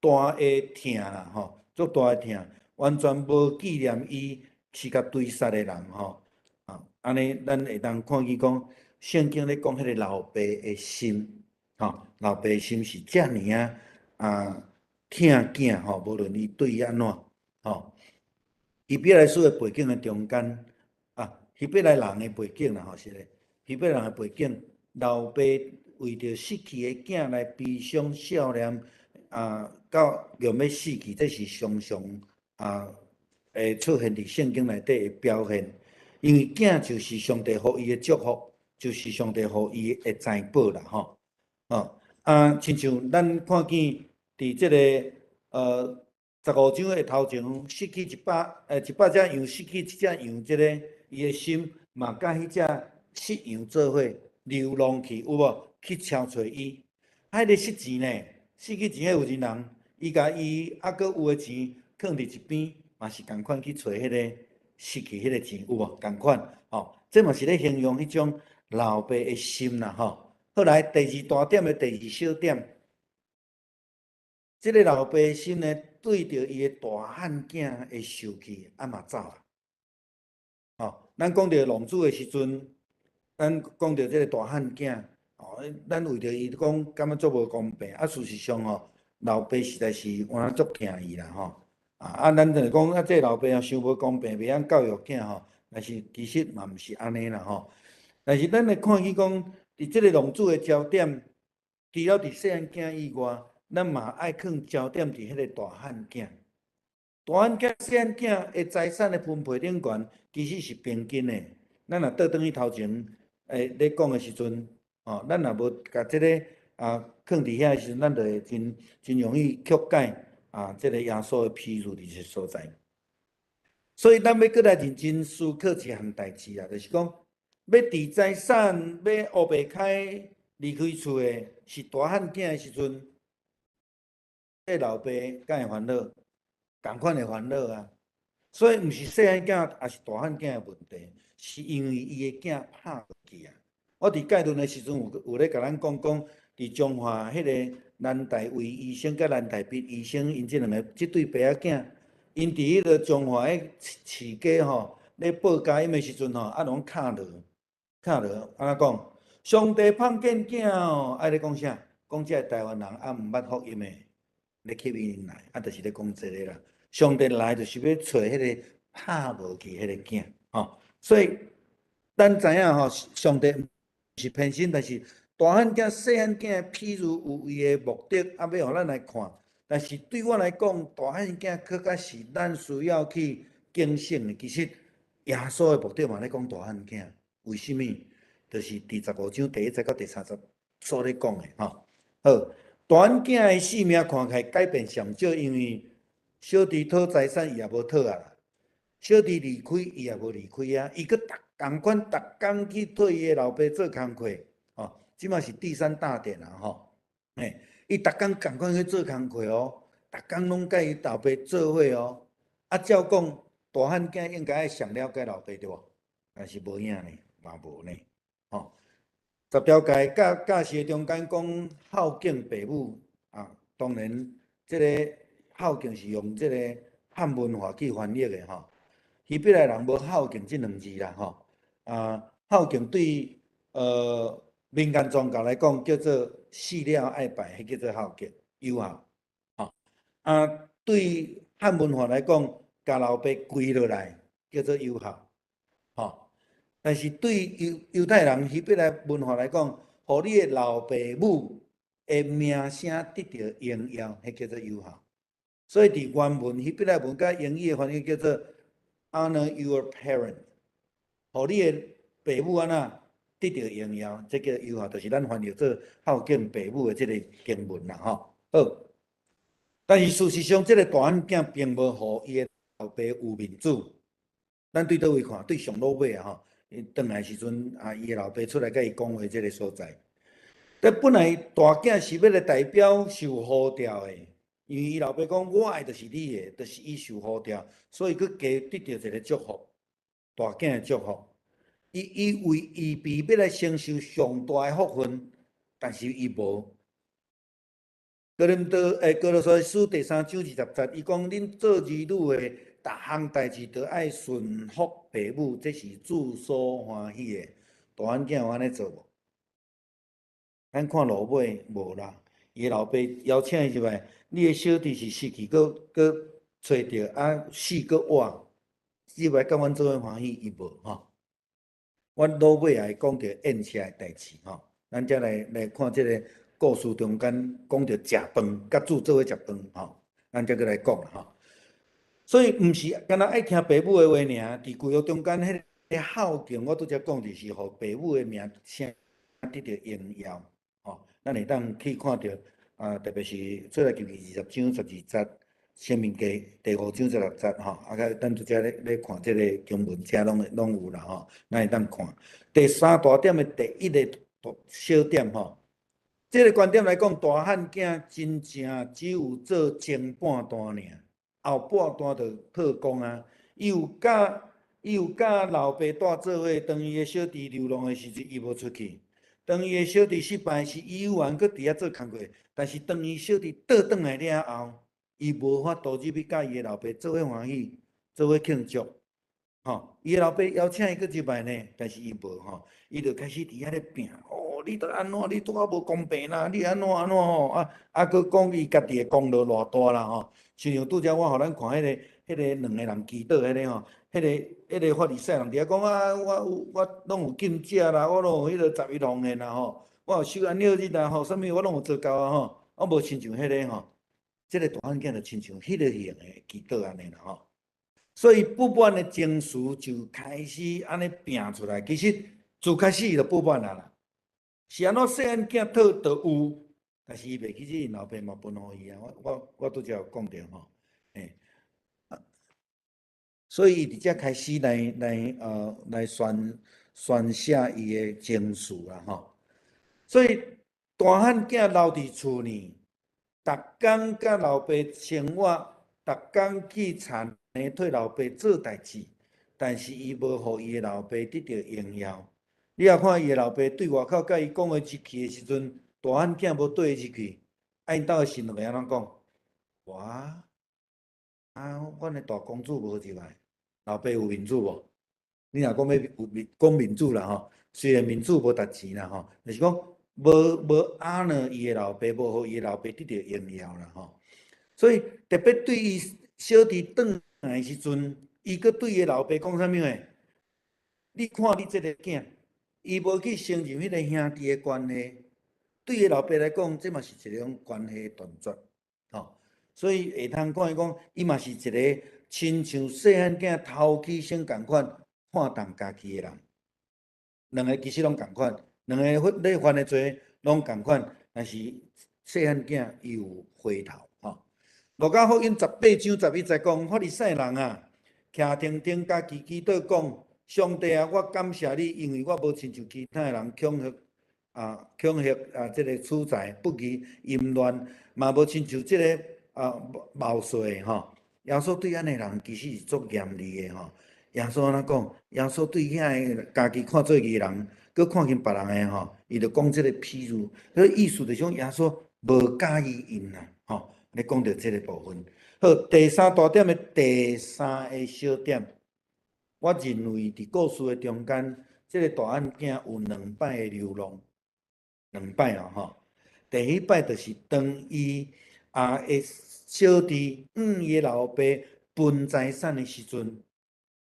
大的疼啦吼，足大的疼，完全無紀念伊是共追殺的人吼。啊，按呢，咱會當看見講，聖經咧講彼個老爸的心，吼，老爸的心是遮爾仔啊疼囝吼，無論伊對伊按怎吼。希伯來書的背景的中間啊，希伯來人的背景啦吼，是咧，希伯來人的背景，老爸為著失去的囝來悲傷數念啊，到欲欲死去，這是常常啊會出現佇聖經內底的表現。因為囝就是上帝予伊的祝福，就是上帝予伊的財寶啦，吼。哦，啊，親像咱看見佇這个15章的頭前，失去100隻羊，失去一隻羊，這个伊的心嘛，佮彼隻失羊做伙流浪去，有無？去撨揣伊。啊，彼个失錢呢？失去錢的有錢人，伊共伊猶閣有的錢囥佇一邊，嘛是仝款去揣彼个失去彼个錢，有無？仝款，吼，這嘛是咧形容彼種老爸的心啦，吼。後來第二大點的第二小點，這个老爸的心呢，對著伊的大漢囝的受氣，啊嘛走啊。吼，咱講著浪子的時陣，咱講著這個大漢囝，吼，咱為著伊講感覺足無公平，啊，事實上吼，老爸實在是換足疼伊啦，吼。啊，咱就是講啊，這個老爸啊，傷無公平，袂曉教育囝吼，但是其實嘛毋是按呢啦，吼。但是咱來看見講，佇這個浪子的焦點，除了佇細漢囝以外，咱嘛愛囥焦點佇彼個大漢囝。大漢囝、細漢囝的財產的分配頂懸，其實是平均的。咱若倒轉去頭前，咧講的時陣，吼，咱若無共這個啊囥佇遐的時陣，咱就會真真容易曲解啊，這個耶穌的譬喻佇這所在。所以咱欲閣來認真思考一項代誌啊，就是講，欲佇財產欲烏白開離開厝的是大漢囝的時陣，這老爸敢會煩惱？仝款會煩惱啊！所以毋是細漢囝，抑是大漢囝的問題，是因為伊的囝拍無去啊！我佇概論的時陣有咧共咱講講，佇彰化彼个藍大衛醫生佮藍大必醫生，𪜶這兩个這對爸仔囝，𪜶佇彼个彰化彼市街吼，咧報佳音的時陣吼，啊攏敲鑼，敲鑼，按怎講？上帝碰見囝哦，愛咧講啥？講這个台灣人啊毋捌福音的，咧吸引𪜶來，啊，就是咧講這个啦。上帝來就是欲揣彼个拍無去彼个囝，吼。所以咱知影吼，上帝毋是偏心，但是大漢囝、細漢囝的譬喻有伊的目的，啊，欲予咱來看。但是對我來講，大漢囝閣較是咱需要去警醒的。其實耶穌的目的嘛咧講大漢囝，為啥物？就是佇15章第1節到第3節所咧講的吼。好，大漢囝的性命看起來改變上少，因為小弟討財產伊也無討啊，小弟離開伊也無離開啊，伊閣逐仝款逐工去替伊的老爸做工課，吼，這馬是第三大點啦，吼，嘿，伊逐工仝款去做工課哦，逐工攏佮伊老爸做伙哦，啊，照講大漢囝應該愛上了解老爸對無？但是無影呢，嘛無呢，吼。10條誡教教示中間講孝敬爸母啊，當然這個孝敬是用這個漢文化去翻譯的吼。希伯來人無孝敬這兩字啦，吼。啊，孝敬對民間宗教來講叫做死了愛拜，彼叫做孝敬，友孝。吼。啊，對漢文化來講，共老爸跪落來叫做友孝，吼。但是對猶太人希伯來文化來講，予你的老爸母的名聲得著榮耀，彼叫做友孝。所以佇原文希伯來文佮英語的翻譯叫做 Honor your parent，予你的爸母按怎得著榮耀，這叫友孝，就是咱翻譯做孝敬爸母的這個經文啦，吼。好，但是事實上，這個大漢囝並無予伊的老爸有面子。咱對佗位看？對上落尾啊，吼。伊轉來時陣啊，伊的老爸出來佮伊講話，這个所在。但本來大囝是欲來代表受呼召的，因為伊老爸講我的就是你的，就是伊受呼召，所以閣加得著一个祝福，大囝的祝福。伊為預備欲來承受上大的福分，但是伊無。哥林多欸，歌羅西書第三章二十節，伊講恁做兒女的，逐項代誌都愛順服父母，這是主所歡喜的。大漢囝有按呢做無？咱看落尾無啦，伊的老爸邀請伊入來，你的小弟是失去，閣閣揣著，啊死閣活，入來佮阮做伙歡喜，伊無吼。阮落尾也會講著宴席的代誌吼，咱才來來看這个故事中間講著食飯，佮主做伙食飯吼，咱才閣來講啦吼。所以毋是干焦愛聽爸母的話爾，佇舊約中間彼个孝敬，我拄才講就是予爸母的名聲得著榮耀吼。咱會當去看著啊，特別是出埃及記二十章十二節，申命記第五章十六節吼，啊，咱拄才咧咧看這个經文，遮攏會攏有啦吼，咱會當看。第三大點的第一个小點吼，這个觀點來講，大漢囝真正只有做前半段爾，後半段就破功啊。伊有佮伊有佮老爸蹛做伙，當伊的小弟流浪的時陣，伊無出去；當伊的小弟失敗時，伊猶原閣佇遐做工課。但是當伊小弟倒轉來了後，伊無法度入去佮伊的老爸做伙歡喜，做伙慶祝。吼，伊的老爸邀請伊閣入來呢，但是伊無吼，伊就開始佇遐咧拚。哦，你都按怎？你對我無公平啦！你按怎按怎吼？啊啊，閣講伊家己的功勞偌大啦吼。親像拄才我予咱看彼个彼个兩个人祈禱彼个吼，彼个彼个法利賽人佇遐講啊，我有我攏有禁食啦，我攏有彼个十一奉獻啦吼，我有守安息日啦吼，啥物我攏有做到啊吼，我無親像彼个吼，這个大漢囝就親像彼个型的祈禱按呢啦吼。所以不滿的情緒就開始按呢拚出來。其實自開始伊就不滿啊啦，是按怎細漢囝討就有，但是伊袂記得𪜶老爸嘛分予伊啊。我我我拄才有講著吼，欸，所以伊佇遮開始來來呃來宣宣洩伊的情緒啦吼。所以大漢囝留佇厝呢，逐工佮老爸生活，逐工去田替老爸做代誌，但是伊無予伊的老爸得著榮耀。你也看伊的老爸對外口佮伊講話入去的時陣，大漢囝無綴入去，啊，𪜶兜的新郎會按怎講？哇！啊，阮的大公子無入來，老爸有面子無？你若講欲有面講面子啦吼，雖然面子無值錢啦吼，就是講無無阿呢伊的老爸，無予伊的老爸得著榮耀啦吼。所以特別對伊小弟轉來的時陣，伊閣對伊的老爸講啥物話？你看你這个囝，伊無去承認彼个兄弟的關係，對伊老爸來講，這嘛是一種關係斷絕，吼。所以會通看伊講，伊嘛是一个親像細漢囝頭起先仝款看重家己的人。兩个其實攏仝款，兩个咧犯的罪攏仝款，但是細漢囝伊有回頭，吼。路加福音十八章十一節講，法利賽人啊，徛停停家己祈禱講：上帝啊，我感謝你，因為我無親像其他的人恐嚇啊，恐嚇啊，這个取財不義淫亂，嘛無親像這个啊謀稅的吼。耶穌對按呢人其實是足嚴厲的吼。耶穌按怎講？耶穌對遐个家己看做義人，閣看輕別人的吼，伊就講這个譬喻，彼个意思就是講耶穌無佮意𪜶啦，吼。咧講著這个部分。好，第三大點的第三个小點，我認為佇故事的中間，這个大漢囝有兩擺的流浪，兩擺哦吼。第一擺就是當伊啊的小弟向伊的老爸分財產的時陣，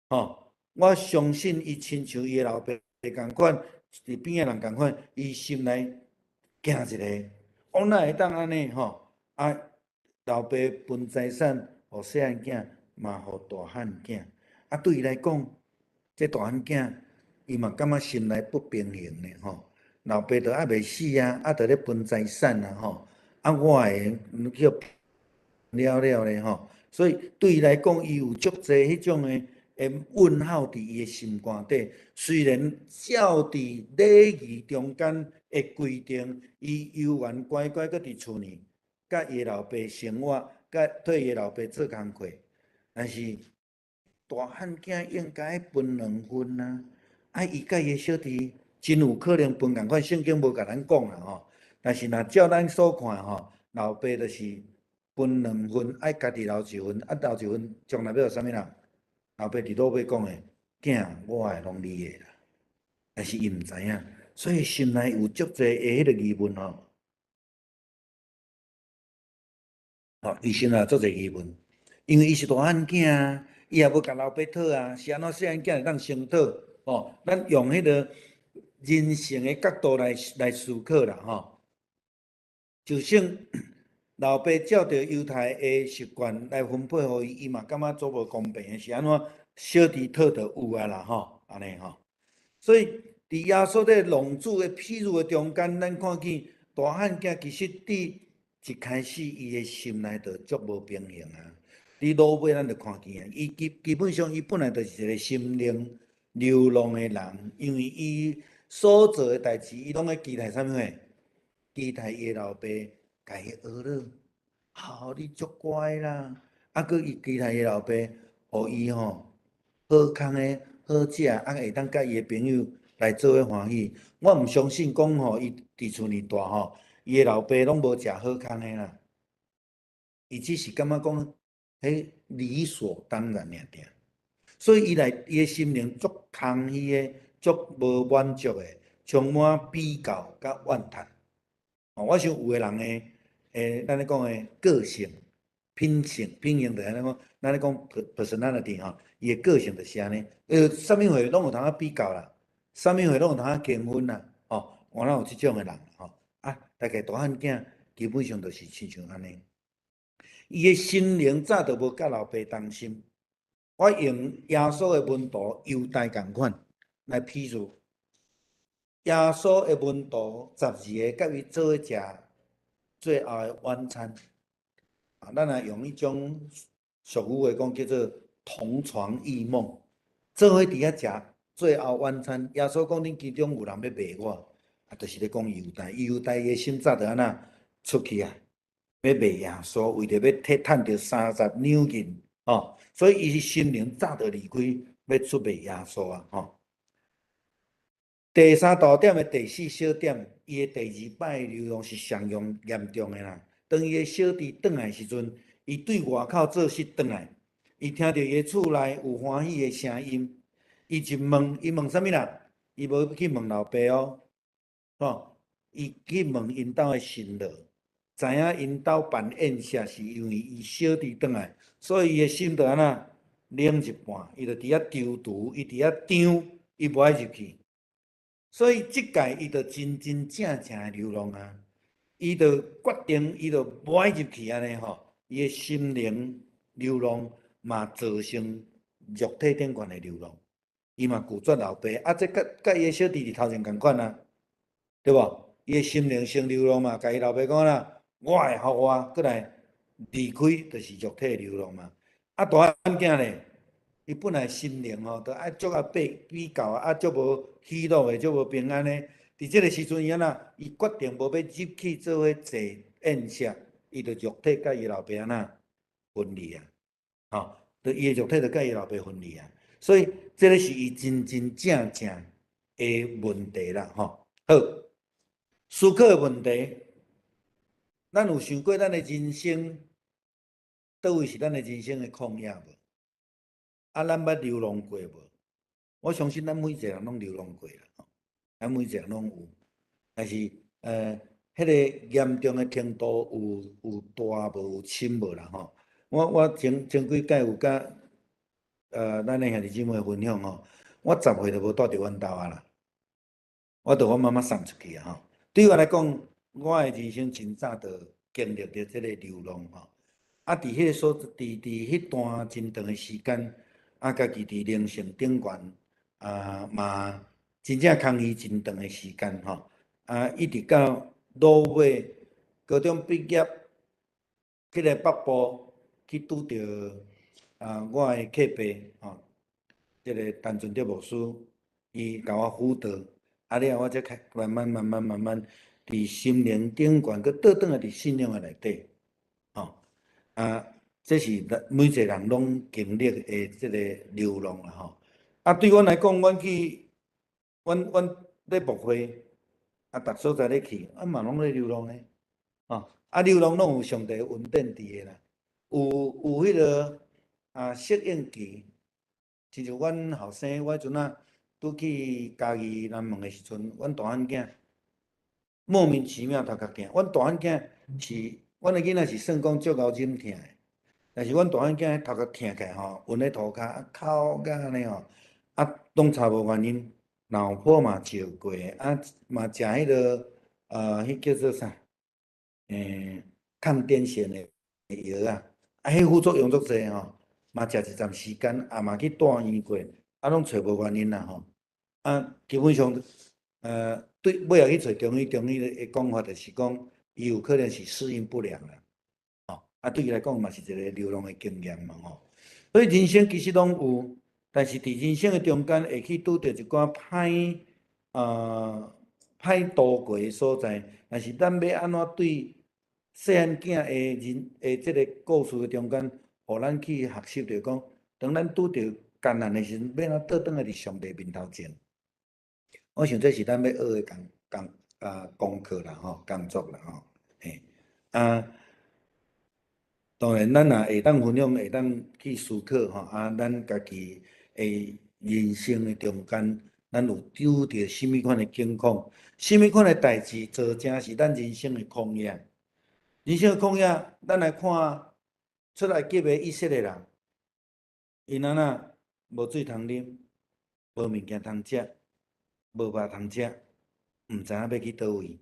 吼，我相信伊親像伊的老爸仝款，佇邊仔人仝款，伊心內驚一下，我哪會當按呢吼？啊，老爸分財產予細漢囝，嘛予大漢囝。啊，對伊來講，這大漢囝伊嘛感覺心內不平衡呢吼。老爸都猶未死啊，啊，就咧分財產啊吼。啊，我的去予了了咧吼。所以對伊來講，伊有足濟彼種的的問號佇伊的心肝底。雖然照佇禮儀中間的規定，伊猶原乖乖閣佇厝呢，佮伊的老爸生活，佮替伊的老爸做工課，但是大漢囝應該分兩份啊！啊，伊佮伊的小弟真有可能分仝款，聖經無共咱講啦吼。但是若照咱所看吼，老爸就是分兩份，愛家己留一份，啊留一份，將來欲予啥物人？老爸佇落尾講的，囝，我的攏你的啦。但是伊毋知影，所以心內有足濟的彼个疑問吼。吼，伊心內有足濟疑問，因為伊是大漢囝啊，伊也無共老爸討啊，是按怎細漢囝會當先討？吼，咱用彼个人性的角度來思考啦，吼。就算老爸照著猶太的習慣來分配予伊，伊嘛感覺足無公平的，是按怎小弟討就有啊啦，吼，按呢吼。所以佇耶穌這个浪子的譬喻的中間，咱看見大漢囝其實佇一開始伊的心內就足無平衡啊。佇落尾咱就看見啊，伊基本上伊本來就是一個心靈流浪的人，因為伊所做的代誌，伊攏咧期待啥物貨？期待伊的老爸共伊呵咾，好，你足乖啦。啊，閣伊期待伊老爸，予伊吼好康的、好食，啊會當佮伊的朋友來做伙歡喜。我毋相信講吼，伊佇厝裡大吼，伊的老爸攏無食好康的啦。伊只是感覺講，彼理所當然爾爾。所以伊來伊的心靈足空虛的，足無滿足的，充滿比較佮怨嘆。哦，我想有的人的，咱咧講的個性、品性、品性，就是按呢講，咱咧講 personality 吼，伊的個性就是按呢。啥物貨攏有通仔比較啦，啥物貨攏有通仔競分啦，吼，原來有這種的人吼。啊，大概大漢囝基本上就是親像按呢。伊的心靈早就無佮老爸同心。我用耶穌的門徒猶大仝款來譬喻。耶穌的門徒十二个，佮伊做伙食最後的晚餐。啊，咱若用彼種俗語話講，叫做同床異夢，做伙佇遐食最後晚餐。耶穌講：恁其中有人欲賣我，啊，就是咧講猶大。猶大的心早就按怎出去啊？欲賣耶穌，為著欲提趁著30兩銀，吼，所以伊心靈早就離開，欲出賣耶穌啊，吼。第三大點的第四小點，伊的第二擺流浪是上嚴重的啦。當伊的小弟轉來時陣，伊對外口做穡轉來，伊聽著伊的厝內有歡喜的聲音，伊就問，伊問啥物啦？伊無去問老爸哦，吼，伊去問𪜶兜的新郎，知影𪜶兜辦宴席是因為伊小弟轉來，所以伊的心就按怎冷一半，伊就佇遐躊躇，伊佇遐張，伊無愛入去。所以這屆伊就真真正正的流浪啊！伊就決定，伊就無愛入去按呢吼，伊的心靈流浪嘛造成肉體頂懸的流浪，伊嘛拒絕老爸，啊，這佮佮伊的小弟弟頭前仝款啊，對無？伊的心靈先流浪嘛，共伊老爸講啦，我的予我，閣來離開，就是肉體的流浪嘛。啊，大漢囝咧，伊本來心靈吼，都愛足愛比較，啊，足無喜樂的，足無平安的。佇這个時陣，伊按怎？伊決定無欲入去做伙坐宴席，伊就肉體佮伊老爸按怎分離啊？吼，就伊的肉體就佮伊老爸分離啊。所以，這个是伊真真正正的問題啦，吼。好，思考的問題，咱有想過咱的人生，佗位是咱的人生的曠野無？啊，咱捌流浪過無？我相信咱每一個人攏流浪過啦，咱每一個人攏有。但是，彼个嚴重的程度有大無，有深無啦，吼。我前幾擺有佮咱的兄弟姊妹分享吼，我10歲就無蹛佇阮兜啊啦，我著阮媽媽送出去啊吼。對我來講，我的人生真早就經歷著這个流浪吼。啊，佇彼个所佇佇彼段真長的時間，啊，家己佇靈性頂懸啊，嘛真正空虛真長的時間吼。啊，一直到落尾高中畢業，去來北部去拄著啊，我的客爸吼，這个陳俊德牧師，伊共我輔導，啊了後我才開慢慢慢慢慢慢佇心靈頂懸，閣倒轉來佇信仰的內底，吼啊，這是每一個人攏經歷的這个流浪啦吼。啊，對阮來講，阮去，阮咧牧會，啊，逐所在咧去，啊嘛攏咧流浪呢，吼。啊，流浪攏有上帝恩典佇的啦，有彼个適應期，親像阮後生，我彼陣仔拄去嘉義南門的時陣，阮大漢囝莫名其妙頭殼疼。阮大漢囝是，阮的囡仔是算講足𠢕忍疼的，但是阮大漢囝頭殼疼起來吼，暈咧塗跤，哭甲按呢吼，啊，攏查無原因，腦波嘛照過，啊嘛食彼个，彼叫做啥？抗癲癇的藥啊，啊，彼副作用足濟吼，嘛食一陣時間，啊嘛去住院過，啊攏揣無原因啦吼。啊，基本上，對尾仔去揣中醫，中醫的講法就是講，伊有可能是適應不良啦，吼，啊對伊來講嘛是一個流浪的經驗嘛吼。所以人生其實攏有，但是佇人生的中間會去拄著一寡歹度過的所在，但是咱欲按怎對細漢囝的人的這個故事的中間，予咱去學習著講，當咱拄著艱難的時陣，欲按怎倒轉來佇上帝面頭前。我想這是咱欲學的功課啦吼，工作啦吼，嘿，啊，當然咱若會當分享，會當去思考吼，啊，咱家己的人生的中間，咱有拄著啥物款的境況，啥物款的代誌，造成是咱人生的曠野。人生的曠野，咱來看出埃及的以色列人，𪜶按怎無水通啉，無物件通食，無肉通食，毋知影欲去佗位。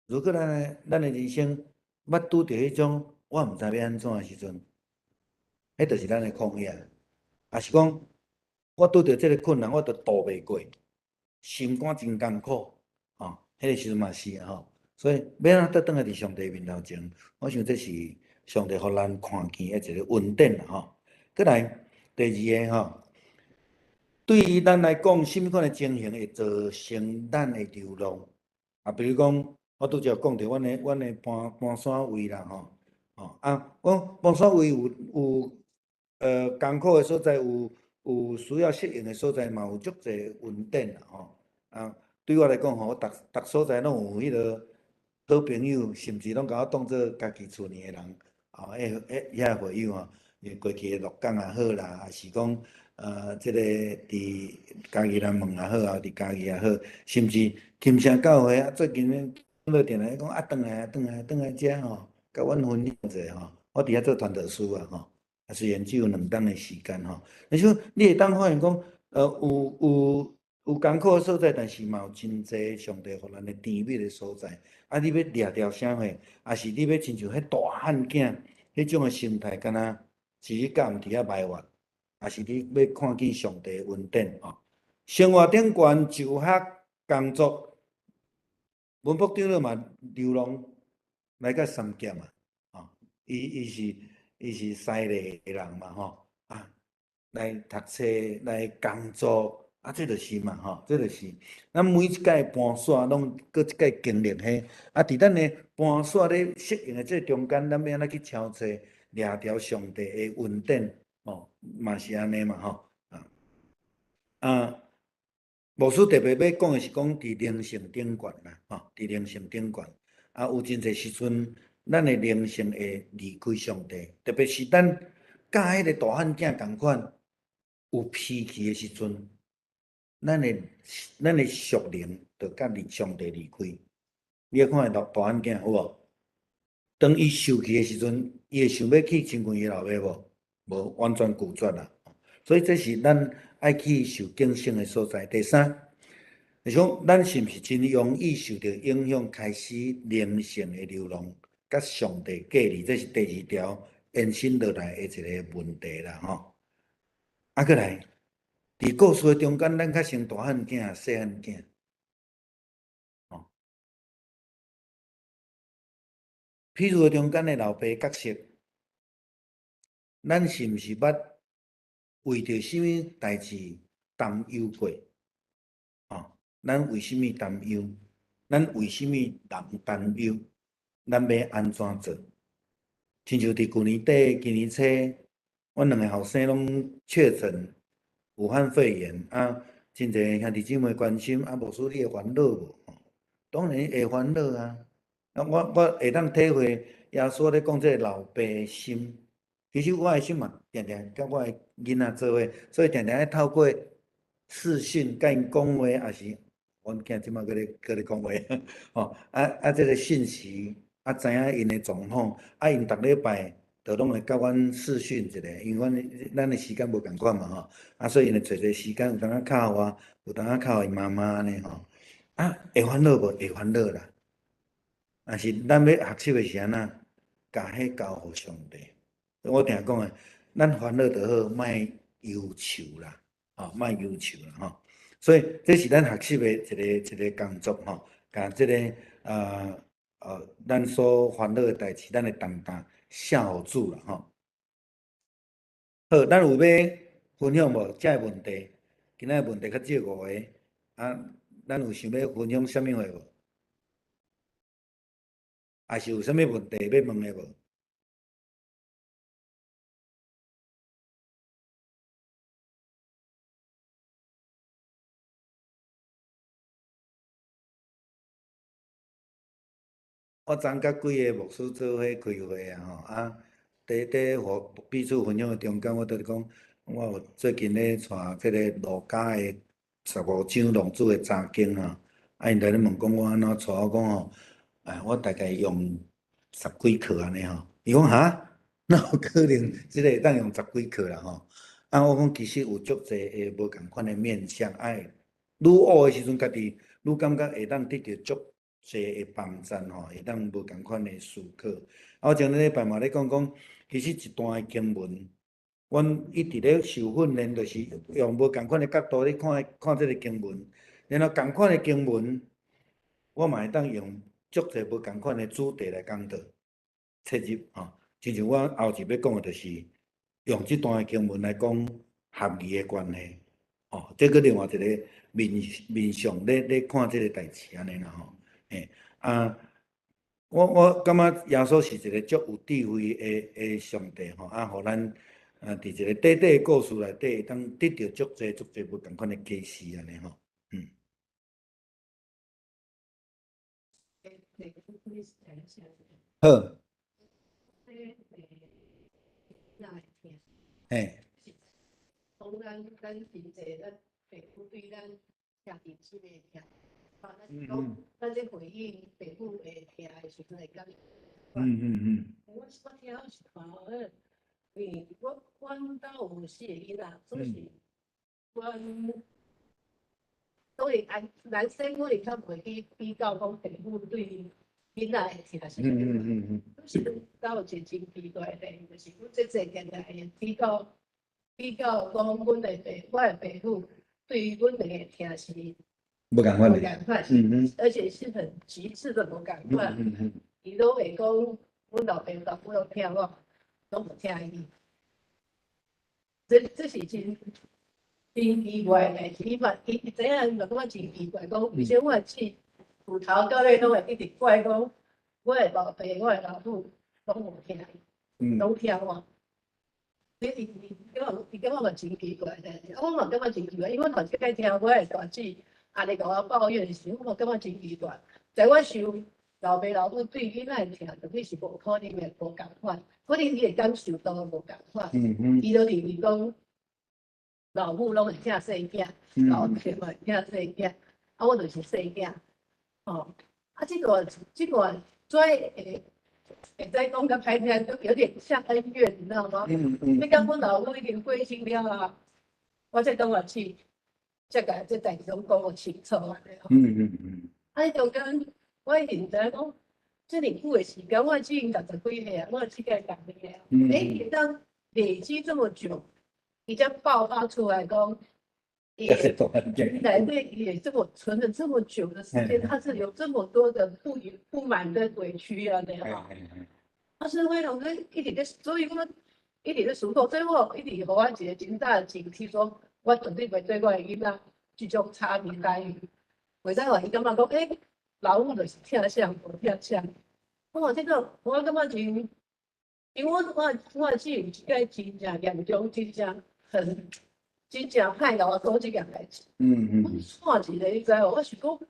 如果咱的人生捌拄著彼種我毋知欲按怎的時陣，彼就是咱的曠野。抑是講，我拄著這个困難，我就渡袂過，心肝真艱苦，吼，彼个時陣嘛是啊吼。所以欲按怎倒轉來佇上帝面頭前，我想這是上帝予咱看見的一個恩典啦吼。閣來第二个吼，對於咱來講，啥物款的情形會造成咱的流浪？啊，比如講，我拄才講著阮的搬徙位啦吼，吼啊，講搬徙位有艱苦的所在，有需要適應的所在，嘛有足濟恩典啦吼。啊，對我來講吼，我逐逐所在攏有彼个好朋友，甚至攏共我當做家己厝裡的人，吼，彼遐會友吼，過去的鹿港也好啦，抑是講這个佇嘉義南門也好，啊，佇嘉義也好，甚至金城教會啊，最近咧落電來講啊，轉來轉來轉來遮吼，共阮分享者吼，我佇遐做傳道師啊吼，啊雖然只有2冬的時間吼，但是你會當發現講，有艱苦的所在，但是嘛有真濟上帝予咱的甜蜜的所在。啊，你欲掠著啥貨，抑是你欲親像彼大漢囝彼種的心態，敢若是你敢毋佇遐埋怨，抑是你欲看見上帝的恩典吼？生活頂懸就學工作，文福長老嘛流浪來到三峽嘛，吼，伊是西麗的人嘛，吼，啊，來讀冊來工作。啊，這就是嘛，吼，這就是咱每一屆搬徙攏閣一屆經歷彼，啊，佇咱的搬徙咧適應的這中間，咱欲按怎去超揣掠著上帝的恩典，吼，嘛是按呢嘛，吼，啊，牧師特別欲講的是講佇靈性頂懸啦，吼，佇靈性頂懸，啊，有真濟時陣，咱的靈性會離開上帝，特別是咱佮彼个大漢囝仝款有脾氣的時陣。咱的屬靈就佮離上帝離開。你愛看大漢囝有無？當伊受氣的時陣，伊會想欲去親近伊老爸無？無，完全拒絕啦。所以這是咱愛去受警醒的所在。第三，就是講咱是毋是真容易受著影響，開始靈性的流浪，佮上帝隔離？這是第二條延伸落來的一個問題啦，吼。啊，閣來。佇故事的中間，咱較像大漢囝、細漢囝，吼。譬如中間的老爸角色，咱是毋是捌為著啥物代誌擔憂過？吼，咱為啥物擔憂？咱為啥物人擔憂？咱欲按怎做？親像佇舊年底、今年初，阮兩个後生攏確診武漢肺炎啊，真濟兄弟姊妹關心啊，牧師你會煩惱無？當然會煩惱啊！啊，我會當體會耶穌咧講這个老爸的心，其實我的心嘛，定定佮我的囡仔做伙，所以定定愛透過視訊佮𪜶講話，抑是阮囝這馬閣咧閣咧講話，吼，啊啊，這个信息啊，知影𪜶的狀況，啊，𪜶逐禮拜就攏會佮阮視訊一下，因為阮咱的時間無仝款嘛吼，啊，所以𪜶會揣一个時間，有當仔敲我，有當仔敲𪜶媽媽按呢吼，啊，會煩惱無？會煩惱啦。但是咱欲學習的是按怎？共彼交予上帝。我定講的，咱煩惱就好，莫憂愁啦，吼，莫憂愁啦，吼。所以這是咱學習的一个一个工作，吼，共這个咱所煩惱的代誌，咱的擔擔卸予主啦，吼。好，咱有欲分享無？這个問題，今仔的問題較少五個，啊，咱有想欲分享啥物話無？抑是有啥物問題欲問的無？我昨佮幾个牧師做伙開會啊，吼啊，佇佇互彼此分享的中間，我佇咧講，我有最近咧帶這个路加的15章浪子的查經啊，啊，𪜶佇咧問講我按怎帶，我講吼，哎，我大概用十幾課按呢吼，伊講哈，哪有可能？這个會當用十幾課啦吼？啊，我講其實有足濟的無仝款的面向，愛愈學的時陣，家己愈感覺會當得著足濟的幫贊吼，會當無仝款的思考。啊，我前禮拜嘛咧講講，其實一段的經文，阮一直咧受訓練，就是用無仝款的角度咧看看這个經文，然後仝款的經文，我嘛會當用足濟無仝款的主題來講道切入吼。親像我後一欲講的，就是用這段的經文來講合宜的關係，吼，這閣另外一个面面向咧咧看這个代誌按呢啦吼。嘿，啊，我感覺耶穌是一个足有智慧的的上帝吼，啊，予咱啊，佇一个短短的故事內底，會當得著足濟足濟無仝款的啟示按呢吼，嗯。好。嘿。咱咧回應爸母的疼的時陣會感。我我聽是看吼，因為我阮兜有四个囡仔，總是阮所以男男生可能較袂去比較講爸母對囡仔的疼是啥物。是阮兜有一個真奇怪的代誌，就是阮這濟年來會比較比較講，阮的爸我的爸母對阮兩个疼是無仝款的，而且是很極致的無仝款。伊攏會講，阮老爸老母攏疼我，攏無疼伊。這這是真真奇怪的代誌。伊嘛伊伊知影，嘛感覺真奇怪，講為啥我的姊由頭到尾攏會一直怪講，我的老爸、我的老母攏無疼伊，攏疼我。伊伊伊感覺伊感覺嘛真奇怪的，我嘛感覺真奇怪，因為我頭一擺聽我的大姊按呢共我抱怨的時陣，我嘛感覺真奇怪。在我想老爸老母對囡仔的疼，絕對是無可能會無仝款，可能伊的感受都無仝款。伊就認為講老母攏會疼細囝，老爸嘛會疼細囝，啊，我就是細囝。哦，啊，這個這個做會會使講較歹聽，都有點像恩怨，你知道嗎？你講阮老母已經過身了啊，我才當我去。才共這代誌攏講予清楚按呢。啊，彼中間我一定知影講，這爾久的時間，我已經六十幾歲啊，我這個共你啊。欸，當累積這麼久，伊才爆發出來講，伊內底也這麼存了這麼久的時間，他是有這麼多的不不滿跟委屈啊，那樣。啊，是為了我一直咧，所以我一直咧思考，所以我一直予我一個真大的警惕，說我絕對袂對我的囡仔這種差別待遇。袂使予伊感覺講，欸，老母就是疼啥無疼啥。我話這個，我感覺真，因為我我我是有一個真正嚴重、真正很真正歹共我講這件代誌。我看一個，你知無？我想講，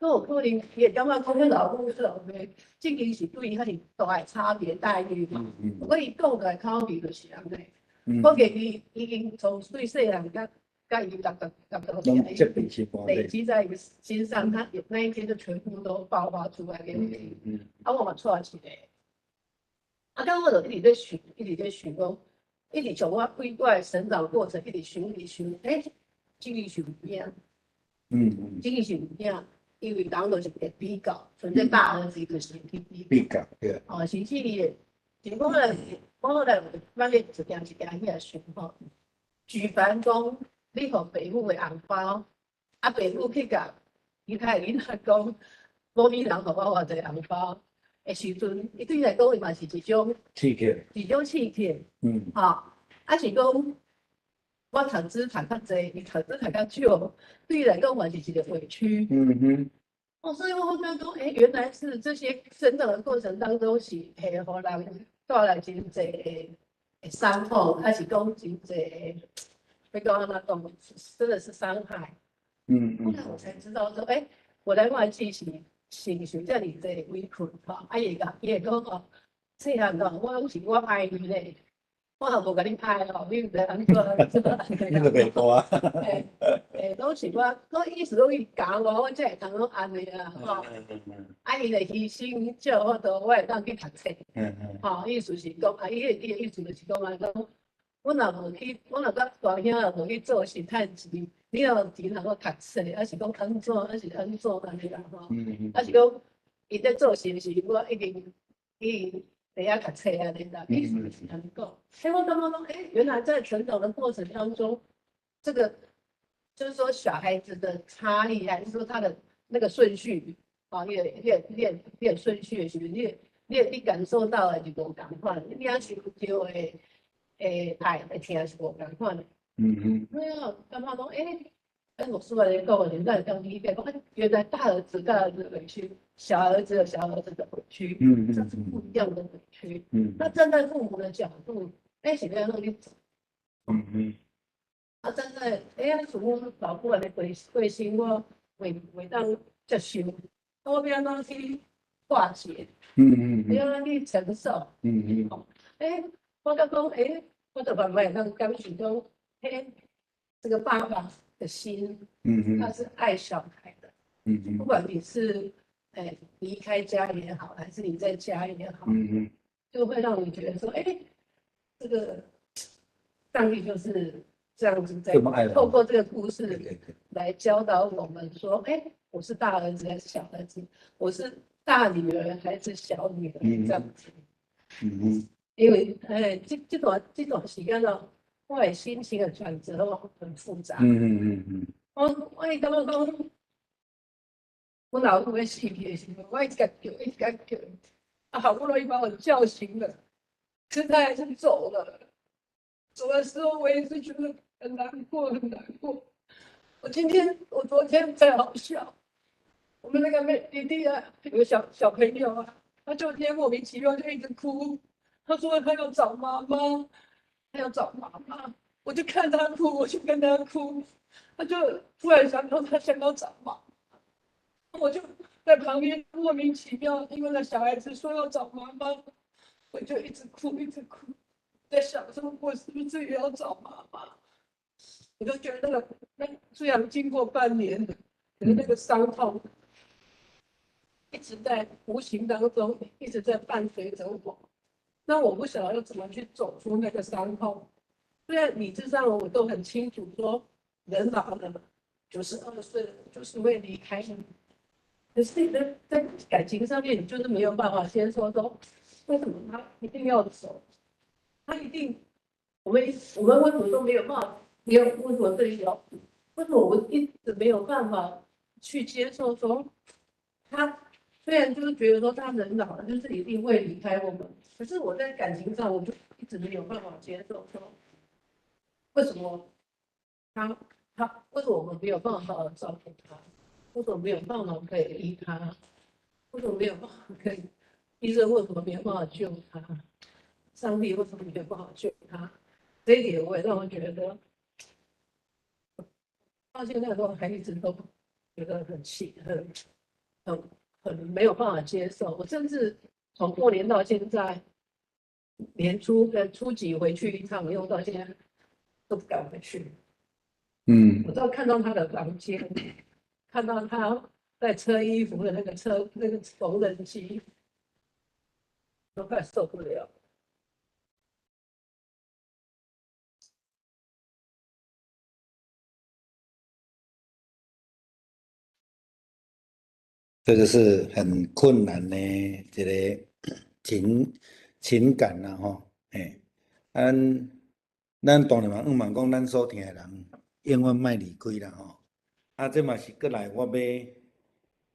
閣有可能伊會感覺講彼老母老爸，這其實是對伊較是大的差別待遇嘛。不過伊講出來口味就是按呢。可見伊已經從對細漢佮佮伊六六六累積在伊心上，他有那一天就全部都爆發出來給我聽。啊，我嘛帶一个。啊，剛我就一直咧想，一直咧想講，一直從我規我的成長過程，一直想，一直想，欸，這个是有影，這个是有影，因為人就是會比較，像這大兒子就是去比比較，對。哦，甚至伊會，像講來，我來咱咧一件一件去來想吼，舉凡講你予爸母的紅包，啊，爸母去共其他的囡仔講，某某人予我偌濟紅包的時陣，伊對伊來講，伊嘛是一種刺激，一種刺激。吼，啊是講我讀書讀較濟，伊讀書讀較少，對伊來講嘛是一個委屈。哦，所以我感覺講，欸，原來是這些成長的過程當中是會予人帶來真濟的傷痛，還是講真濟，欲講按怎講，真的是傷害。後來我才知道說，欸，我來我自是承受遮爾濟委屈，吼，啊，伊會共伊會講吼，細漢吼，我攏是我愛你咧，我也無共你愛吼，你毋知按怎怎。你就袂大。欸欸，攏是我，我意思攏伊教我，我才會通攏按呢啊，吼。啊，伊就犧牲，才有法度，我會當去讀冊。吼，意思是講，啊，伊的意思就是講啊，講，我若無去，我若佮大兄若無去做事趁錢，你若有錢通閣讀冊，還是講按怎，還是按怎按呢啦吼。還是講，伊咧做事時，我已經已經佇遐讀冊按呢啦，意思就是按呢講。欸，我感覺講，欸，原來在成長的過程當中，這個就是說小孩子的差異，還是說他的那個順序，啊，你的順序的時陣，你感受到的就無仝款，你享受著的愛的疼是無仝款的。所以我感覺講，欸，跟牧師按呢講的，咱會當理解講，欸，原來大兒子委屈，小兒子有小兒子的委屈，這是不一樣的委屈。那站在父母的角度，欸，是欲按怎去做？啊，站在欸，像阮老母按呢過身，我袂當接受，我欲按怎去化解？欲按怎去承受？欸，我感覺講，欸，我就慢慢會當感受講，欸，這個爸爸的心，他是愛小孩的。不管你是欸離開家也好，還是你在家也好，就會讓你覺得說，欸，這個上帝就是這樣子在透過這個故事來教導我們說，欸，我是大兒子還是小兒子？我是大女兒還是小女兒？這樣子。因為欸，這段時間哦，我的心情的轉折哦很複雜。我會感覺講，我老母欲死去的時陣，我一直共叫，一直共叫，啊，好不容易把我叫醒了，可是他還是走了。走的時候，我也是覺得很難過，很難過。我今天，我昨天才好笑，我們那個妹弟弟啊，有個小小朋友啊，他就今天莫名其妙就一直哭，他說他要找媽媽，他要找媽媽，我就看他哭，我就跟他哭，他就突然想到他想要找媽媽，我就在旁邊莫名其妙，因為那小孩子說要找媽媽，我就一直哭，一直哭，在想說我是不是也要找媽媽？我就覺得那個那雖然經過半年，可是那個傷痛一直在無形當中一直在伴隨着我。那我不曉得要怎麼去走出那個傷痛。雖然理智上我都很清楚，說人老了，92歲了，就是會離開你。可是你在感情上面，你就是沒有辦法先說說，為什麼他一定要走？他一定，我們為什麼都沒有辦法？沒有為什麼這裡有？為什麼我一直沒有辦法去接受說，他雖然就是覺得說他人老了，就是一定會離開我們，可是我在感情上我就一直沒有辦法接受說，為什麼他為什麼我們沒有辦法好好照顧他？為什麼沒有辦法可以醫他？為什麼沒有辦法可以？醫生為什麼沒有辦法救他？上帝為什麼沒有辦法救他？這一點我也讓我覺得，到現在都還一直都覺得很氣，很很沒有辦法接受。我甚至從過年到現在，年初初幾回去一趟，又到現在都不敢回去。我都看到他的房間，看到他在車衣服的那個車那個縫紉機，都快受不了。這個是很困難的一個情感啦吼，嘿，咱當然嘛，向望講咱所疼的人永遠莫離開啦吼。啊，這嘛是閣來我欲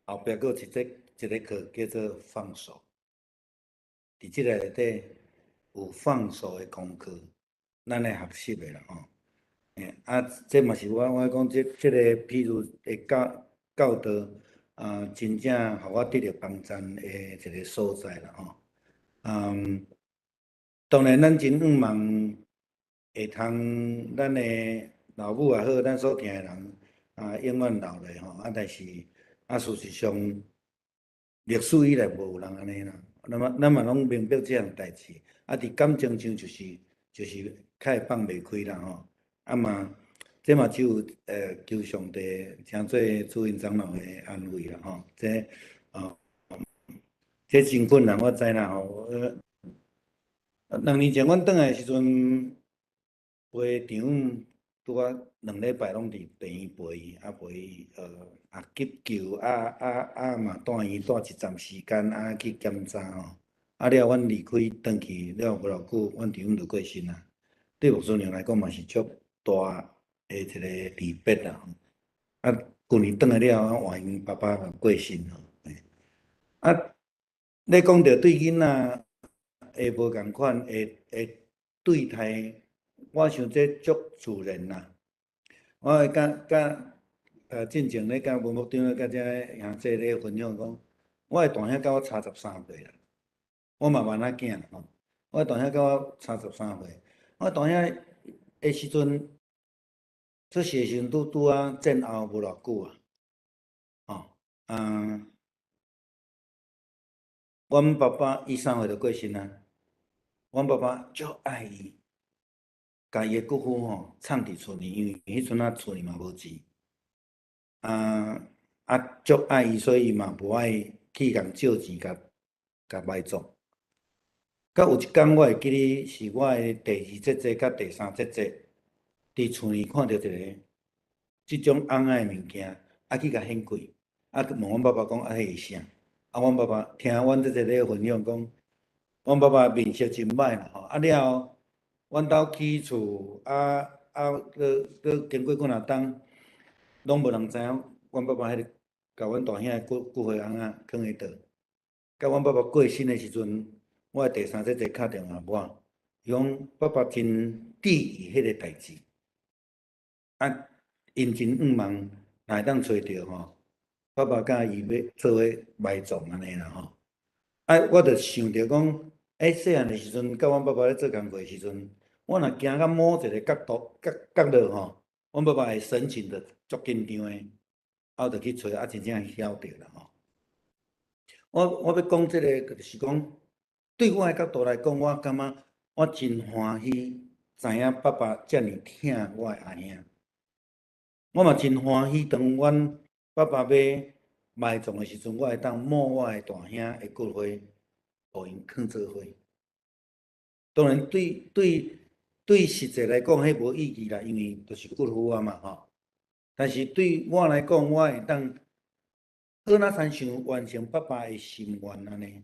後壁閣有一節一個課叫做放手。佇這個內底有放手的功課，咱來學習的啦吼。嘿，啊，這嘛是我講這個譬如的教導。啊，真正予我得著幫贊的一個所在啦吼。嗯，當然咱真向望會通咱的老母也好，咱所疼的人啊，永遠留落吼。啊，但是啊，事實上歷史以來無有人按呢啦。那麼咱嘛攏明白這項代誌。啊，佇感情上就是較會放袂開啦吼。啊嘛。這嘛只有求上帝，請做主任長老的安慰啦吼。這哦，這真困難，我知啦吼。2年前阮轉來的時陣，陪丈母拄仔2禮拜攏佇病院陪伊，啊陪伊啊急救，啊啊啊嘛住院住一陣時間，啊去檢查吼。啊了，阮離開轉去了無偌久，阮丈母就過身啊。對牧師娘來講嘛是足大的一個離別啦，啊，舊年轉來了，啊，換𪜶爸爸嘛過身吼。啊，咧講著對囡仔會無仝款的對待，我想這足自然啦。我會佮佮進前咧佮文牧長咧佮遮兄弟咧分享講，我的大兄佮我差13歲啦，我嘛萬仔囝吼，我的大兄佮我差十三歲，我大兄的時陣。出世的時陣拄拄仔戰後無偌久啊，吼啊，阮爸爸伊3歲就過身啊，阮爸爸足愛伊，共伊的骨灰吼藏佇厝裡，因為彼陣仔厝裡嘛無錢，啊啊足愛伊，所以伊嘛無愛去共借錢共共埋葬。佮有一工我會記得是我的第二姐姐佮第三姐姐。佇厝裡看著一個這種尪仔的物件，啊去共掀開，啊問阮爸爸講啊，彼是啥？啊，阮爸爸聽阮姐姐咧分享講，阮爸爸面色真歹啦吼。啊了後，阮兜起厝，啊啊，閣閣經過幾若冬，攏無人知影阮爸爸彼個共阮大兄的骨灰尪仔囥佇佗。到阮爸爸過身的時陣，我的第三姐姐敲電話予我，伊講爸爸真注意彼個代誌。啊，𪜶真向望，若會當揣著吼，爸爸佮伊欲做伙埋葬按呢啦吼。啊，我就想著講，欸，細漢的時陣，佮阮爸爸咧做工課的時陣，我若行到某一個角度角角落吼，阮爸爸會神情就足緊張的，啊，我就去揣，啊，真正曉著啦吼。我欲講這個，就是講，對我的角度來講，我感覺我真歡喜，知影爸爸遮爾疼我的阿兄。我嘛真歡喜，當阮爸爸欲埋葬的時陣，我會當摸我的大兄的骨灰，予𪜶囥做伙。當然對實際來講，彼無意義啦，因為就是骨灰啊嘛吼。但是對我來講，我會當好若親像完成爸爸的心願按呢。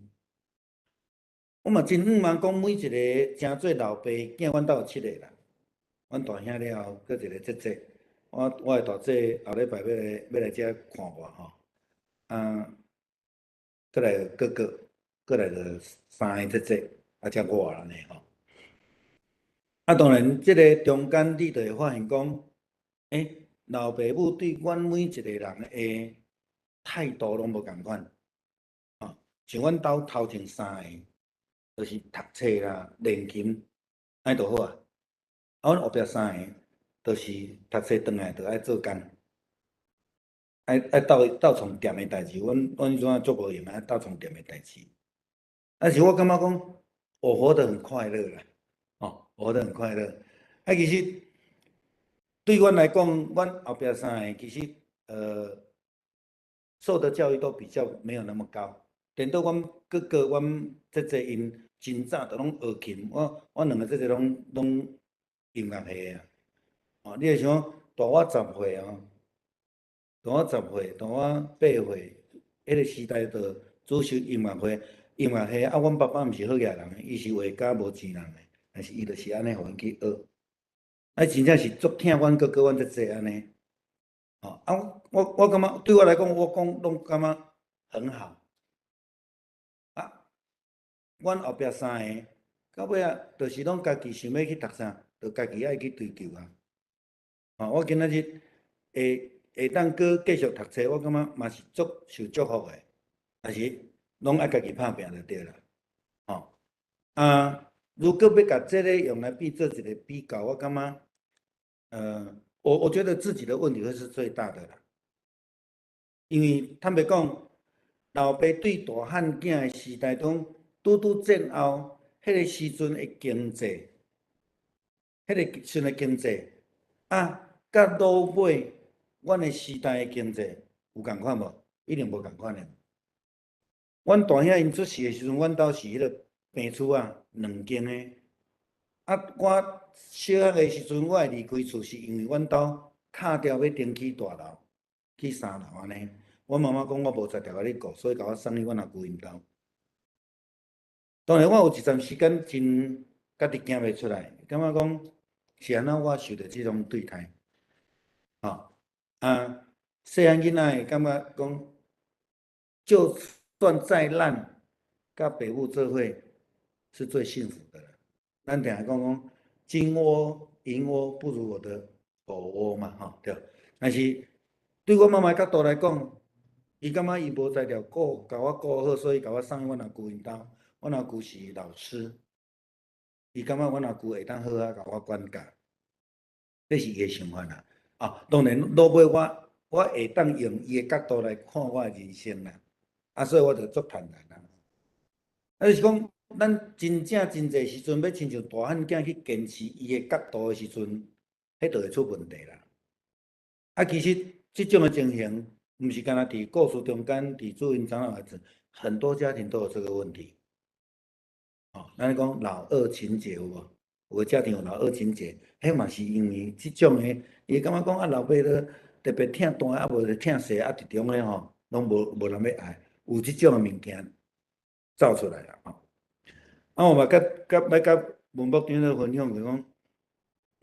我嘛真向望講，每一個成做老爸囝，阮兜有七個啦。阮大兄了後，閣一個姐姐。我的大姐後禮拜欲來遮看我吼，啊，閣來哥哥，閣來就三个姐姐，啊，才我按呢吼。啊，當然，這个中間你就會發現講，欸，老爸母對阮每一個人的態度攏無仝款，啊，像阮兜頭前三个，就是讀冊啦、練琴，按呢就好啊。啊，阮後壁三个，就是讀冊轉來就愛做工，愛鬥鬥創店的代誌，阮彼陣足無閒愛鬥創店的代誌。但是我感覺講，我活得很快樂啦，哦，活得很快樂。啊，其實對阮來講，阮後壁三个其實受的教育都比較沒有那麼高。顛倒阮哥哥、阮姐姐𪜶真早就攏學琴，我兩個姐姐攏音樂系的啊。哦，你會想大我10歲哦，大我10歲，大我8歲，彼個時代就主修音樂會，音樂系啊。阮爸爸毋是好額人，伊是畫家無錢人的，但是伊就是按呢，予阮去學。啊，真正是足疼阮哥哥、阮姐姐按呢。哦，啊，我感覺對我來講，我講攏感覺很好。啊，阮後壁三个到尾仔，就是攏家己想欲去讀啥，就家己愛去追求啊。哦，我今仔日會當閣繼續讀冊，我感覺嘛是足受祝福的。但是攏愛家己拍拚就對啦。吼，啊，如果欲共這个用來比做一個比較，我感覺，我覺得自己的問題會是最大的啦。因為坦白講，老爸對大漢囝的時代中，拄拄戰後，彼個時陣的經濟，彼個時陣的經濟，啊，佮落尾阮的時代的經濟有仝款無？一定無仝款的。阮大兄𪜶出世的時陣，阮兜是彼個平厝仔，兩間的。啊，我小漢的時陣，我會離開厝，是因為阮兜敲掉欲重起大樓，起三樓按呢。阮媽媽講我無才調共你顧，所以共我送去阮阿舅𪜶兜。當然，我有一陣時間真家己行袂出來，感覺講是按怎我受著這種對待。吼，啊，細漢囡仔會感覺講，就算再爛，佮爸母做伙是最幸福的啦。咱定定講講金窩銀窩不如我的狗窩嘛，吼對。但是對我媽媽角度來講，伊感覺伊無才調顧，共我顧好，所以共我送去阮阿舅𪜶兜。阮阿舅是老師，伊感覺阮阿舅會當好好共我管教，這是伊的想法啦。啊，當然落尾我會當用伊的角度來看我的人生啦。啊，所以我就足坦然啦。啊，就是講，咱真正真濟時陣欲親像大漢囝去堅持伊的角度的時陣，彼就會出問題啦。啊，其實這種的情形，毋是干焦佇故事中間，佇主因長老孩子，很多家庭都有這個問題。哦，咱講老二情結有無？有的家庭有老二情結，彼嘛是因為這種的，伊感覺講啊，老爸都特別疼大，啊無就疼細，啊佇中的吼，攏無人欲愛，有這種的物件走出來啦吼。啊，我嘛佮佮欲佮文牧長咧分享，就講，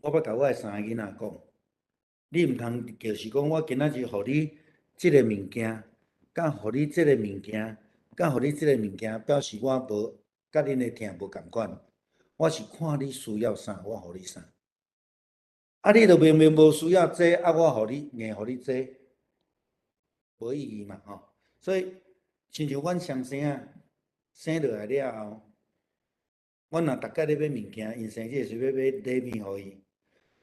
我捌共我的三个囡仔講，你毋通就是講我今仔日予你這个物件，佮予你這個物件，佮予你這個物件，表示我無佮恁的疼無仝款。我是看你需要啥，我予你啥。啊，你著明明無需要這，啊，我予你硬予你這，無意義嘛吼。所以，親像阮雙生仔生落來了後，阮若逐擺咧買物件，𪜶生日時欲買禮物予伊，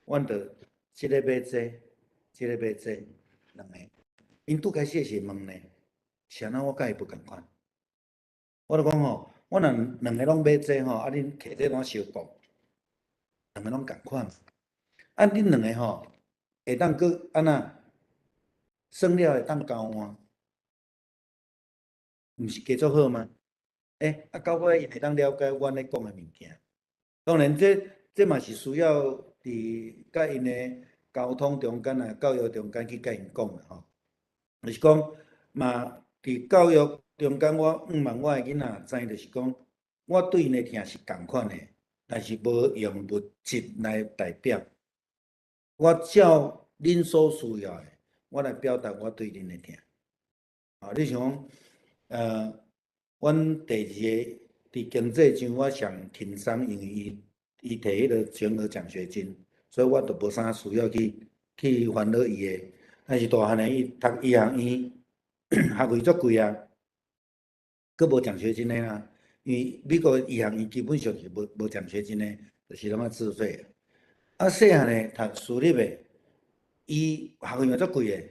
阮著這个買這，這个買這，兩个。𪜶拄開始時問呢，是按怎我佮伊無仝款？我就講吼，我若兩个攏買這吼，啊恁摕這怎相講？兩個攏仝款。啊，恁兩个吼會當閣按怎算了會當交換，毋是加足好嗎？欸，啊到尾𪜶會當了解阮咧講的物件。當然這嘛是需要佇佮𪜶的溝通中間啊，教育中間去佮𪜶講啦吼。就是講嘛，佇教育中間，我向望我的囡仔知，就是講，我對𪜶的疼是仝款的，但是無用物質來代表。我照恁所需要的，我來表達我對恁的疼。啊，你像講，阮第二个佇經濟上我上輕鬆，因為伊摕彼个全額獎學金，所以我就無啥需要去煩惱伊的。但是大漢的伊讀醫學院，學費足貴啊，閣無獎學金的啦。因為美國醫學院基本上是無獎學金的，就是攏愛自費的。啊，細漢的讀私立的，伊學費嘛足貴的，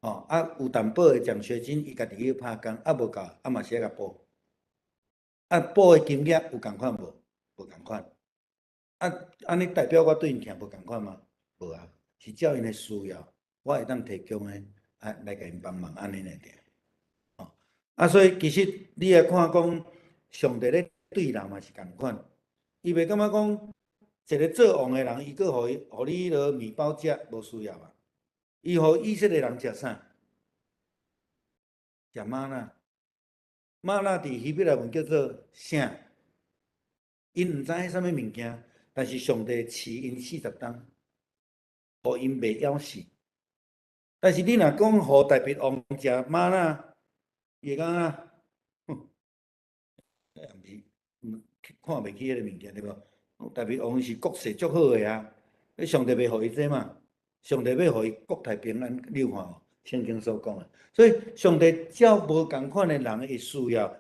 吼，啊有淡薄的獎學金，伊家己去拍工，啊無夠，啊嘛是愛共補。啊補的金額有仝款無？無仝款。啊，按呢代表我對𪜶疼無仝款嗎？無啊，是照𪜶的需要，我會當提供的，啊來共𪜶幫忙按呢爾。吼，啊所以其實你來看講，上帝咧對人嘛是仝款，伊袂感覺講一个做王的人，伊閣予伊予你彼个麵包食，無需要啊。伊予以色列人食啥？食嗎哪。嗎哪佇希伯來文叫做啥？𪜶毋知彼啥物物件，但是上帝飼𪜶40冬，予𪜶袂枵死。但是你若講予大衛王食嗎哪，伊會感覺，哼，也毋是，看袂起彼个物件對無？大衛王是國勢足好的啊，你上帝袂予伊這嘛？上帝欲予伊國泰平安，你有看無？聖經所講的，所以上帝照無仝款的人的需要，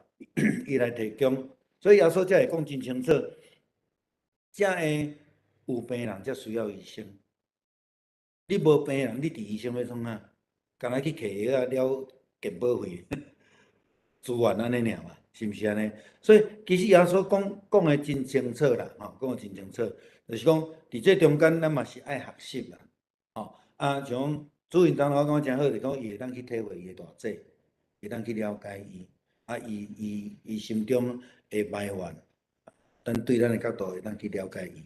伊來提供。所以耶穌才會講真清楚，才會有病人才需要醫生。你無病人，你佇醫生欲創啥？干焦去摕藥仔了健保費資源按呢爾嘛？是毋是按呢？所以其實耶穌講講的真清楚啦，吼，講的真清楚，就是講佇這中間，咱嘛是愛學習啦，吼，啊，像主任長老我感覺真好，就是講伊會當去體會伊的大姐，會當去了解伊，啊，伊伊伊心中的埋怨，咱對咱的角度會當去了解伊，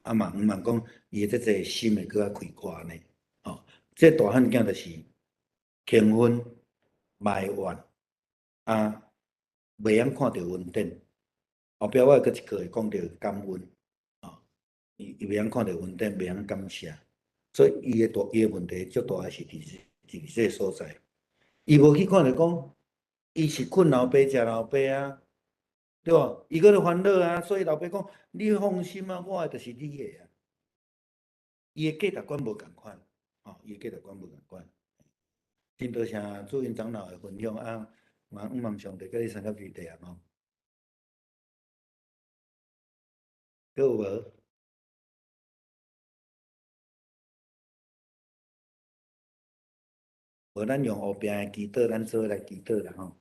啊嘛毋茫講伊的這個心會閣較開闊按呢，吼，這大漢囝就是輕分埋怨，啊，袂曉看著恩典，後壁我閣一個會講著感恩，吼，伊伊袂曉看著恩典，袂曉感謝，所以伊的大伊的問題足大的是佇佇這個所在，伊無去看著講，伊是困老爸食老爸啊，對無？伊閣咧煩惱啊，所以老爸講，你放心啊，我的就是你的啊。伊的價值觀無仝款，吼，伊的價值觀無仝款。真多謝主任長老的分享啊，嘛毋望上帝佮你三個問題啊，吼。閣有無？無，咱用後壁的祈禱，咱做伙來祈禱啦，吼。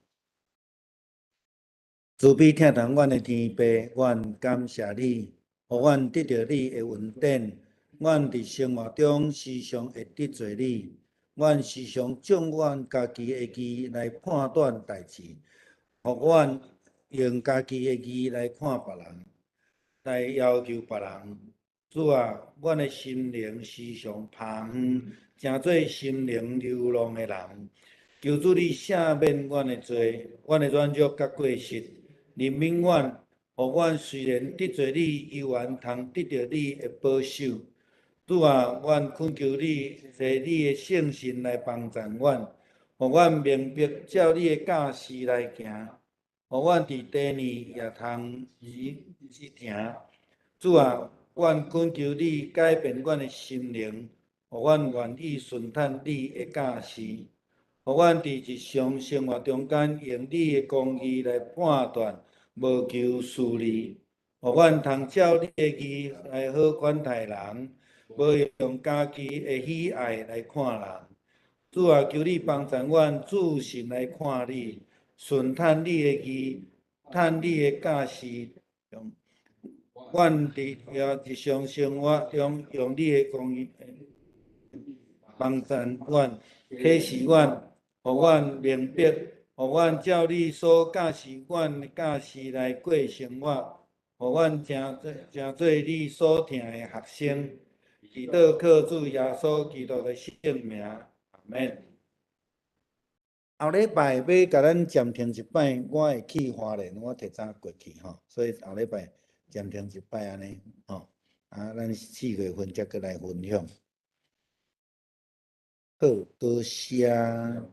慈悲疼疼阮的天父，阮感謝你，予阮得著你的恩典。阮佇生活中時常會得罪你，阮時常將阮家己的義來判斷代誌，予阮用家己的義來看別人，來要求別人。主啊，阮的心靈時常拋遠，成做心靈流浪的人。求主你赦免阮的罪，阮的軟弱佮過失，憐憫阮，予阮雖然得罪你，猶原通得著你的保守。主啊，阮懇求你，借你的聖神來幫助阮，予阮明白照你的教示來行，予阮佇地呢也通去行。主啊，阮懇求你改變阮的心靈，予阮願意順趁你的教示，予阮佇日常生活中間用你的公義來判斷，無求私利，予阮通照你的義來好款待人，無用家己的喜愛來看人。主啊，求你幫助阮注神來看你，順趁你的義，趁你的教示，阮佇日常生活中用你的公義幫助阮，啟示阮，予阮明白，予阮照你所教示阮的教示來過生活，予阮成做成做你所疼的學生。祈禱靠主耶穌基督的聖名，阿們。後禮拜欲共咱暫停一擺，我會去花蓮，我提早過去吼，所以後禮拜暫停一擺按呢吼，啊，咱4月份才閣來分享。好，多謝。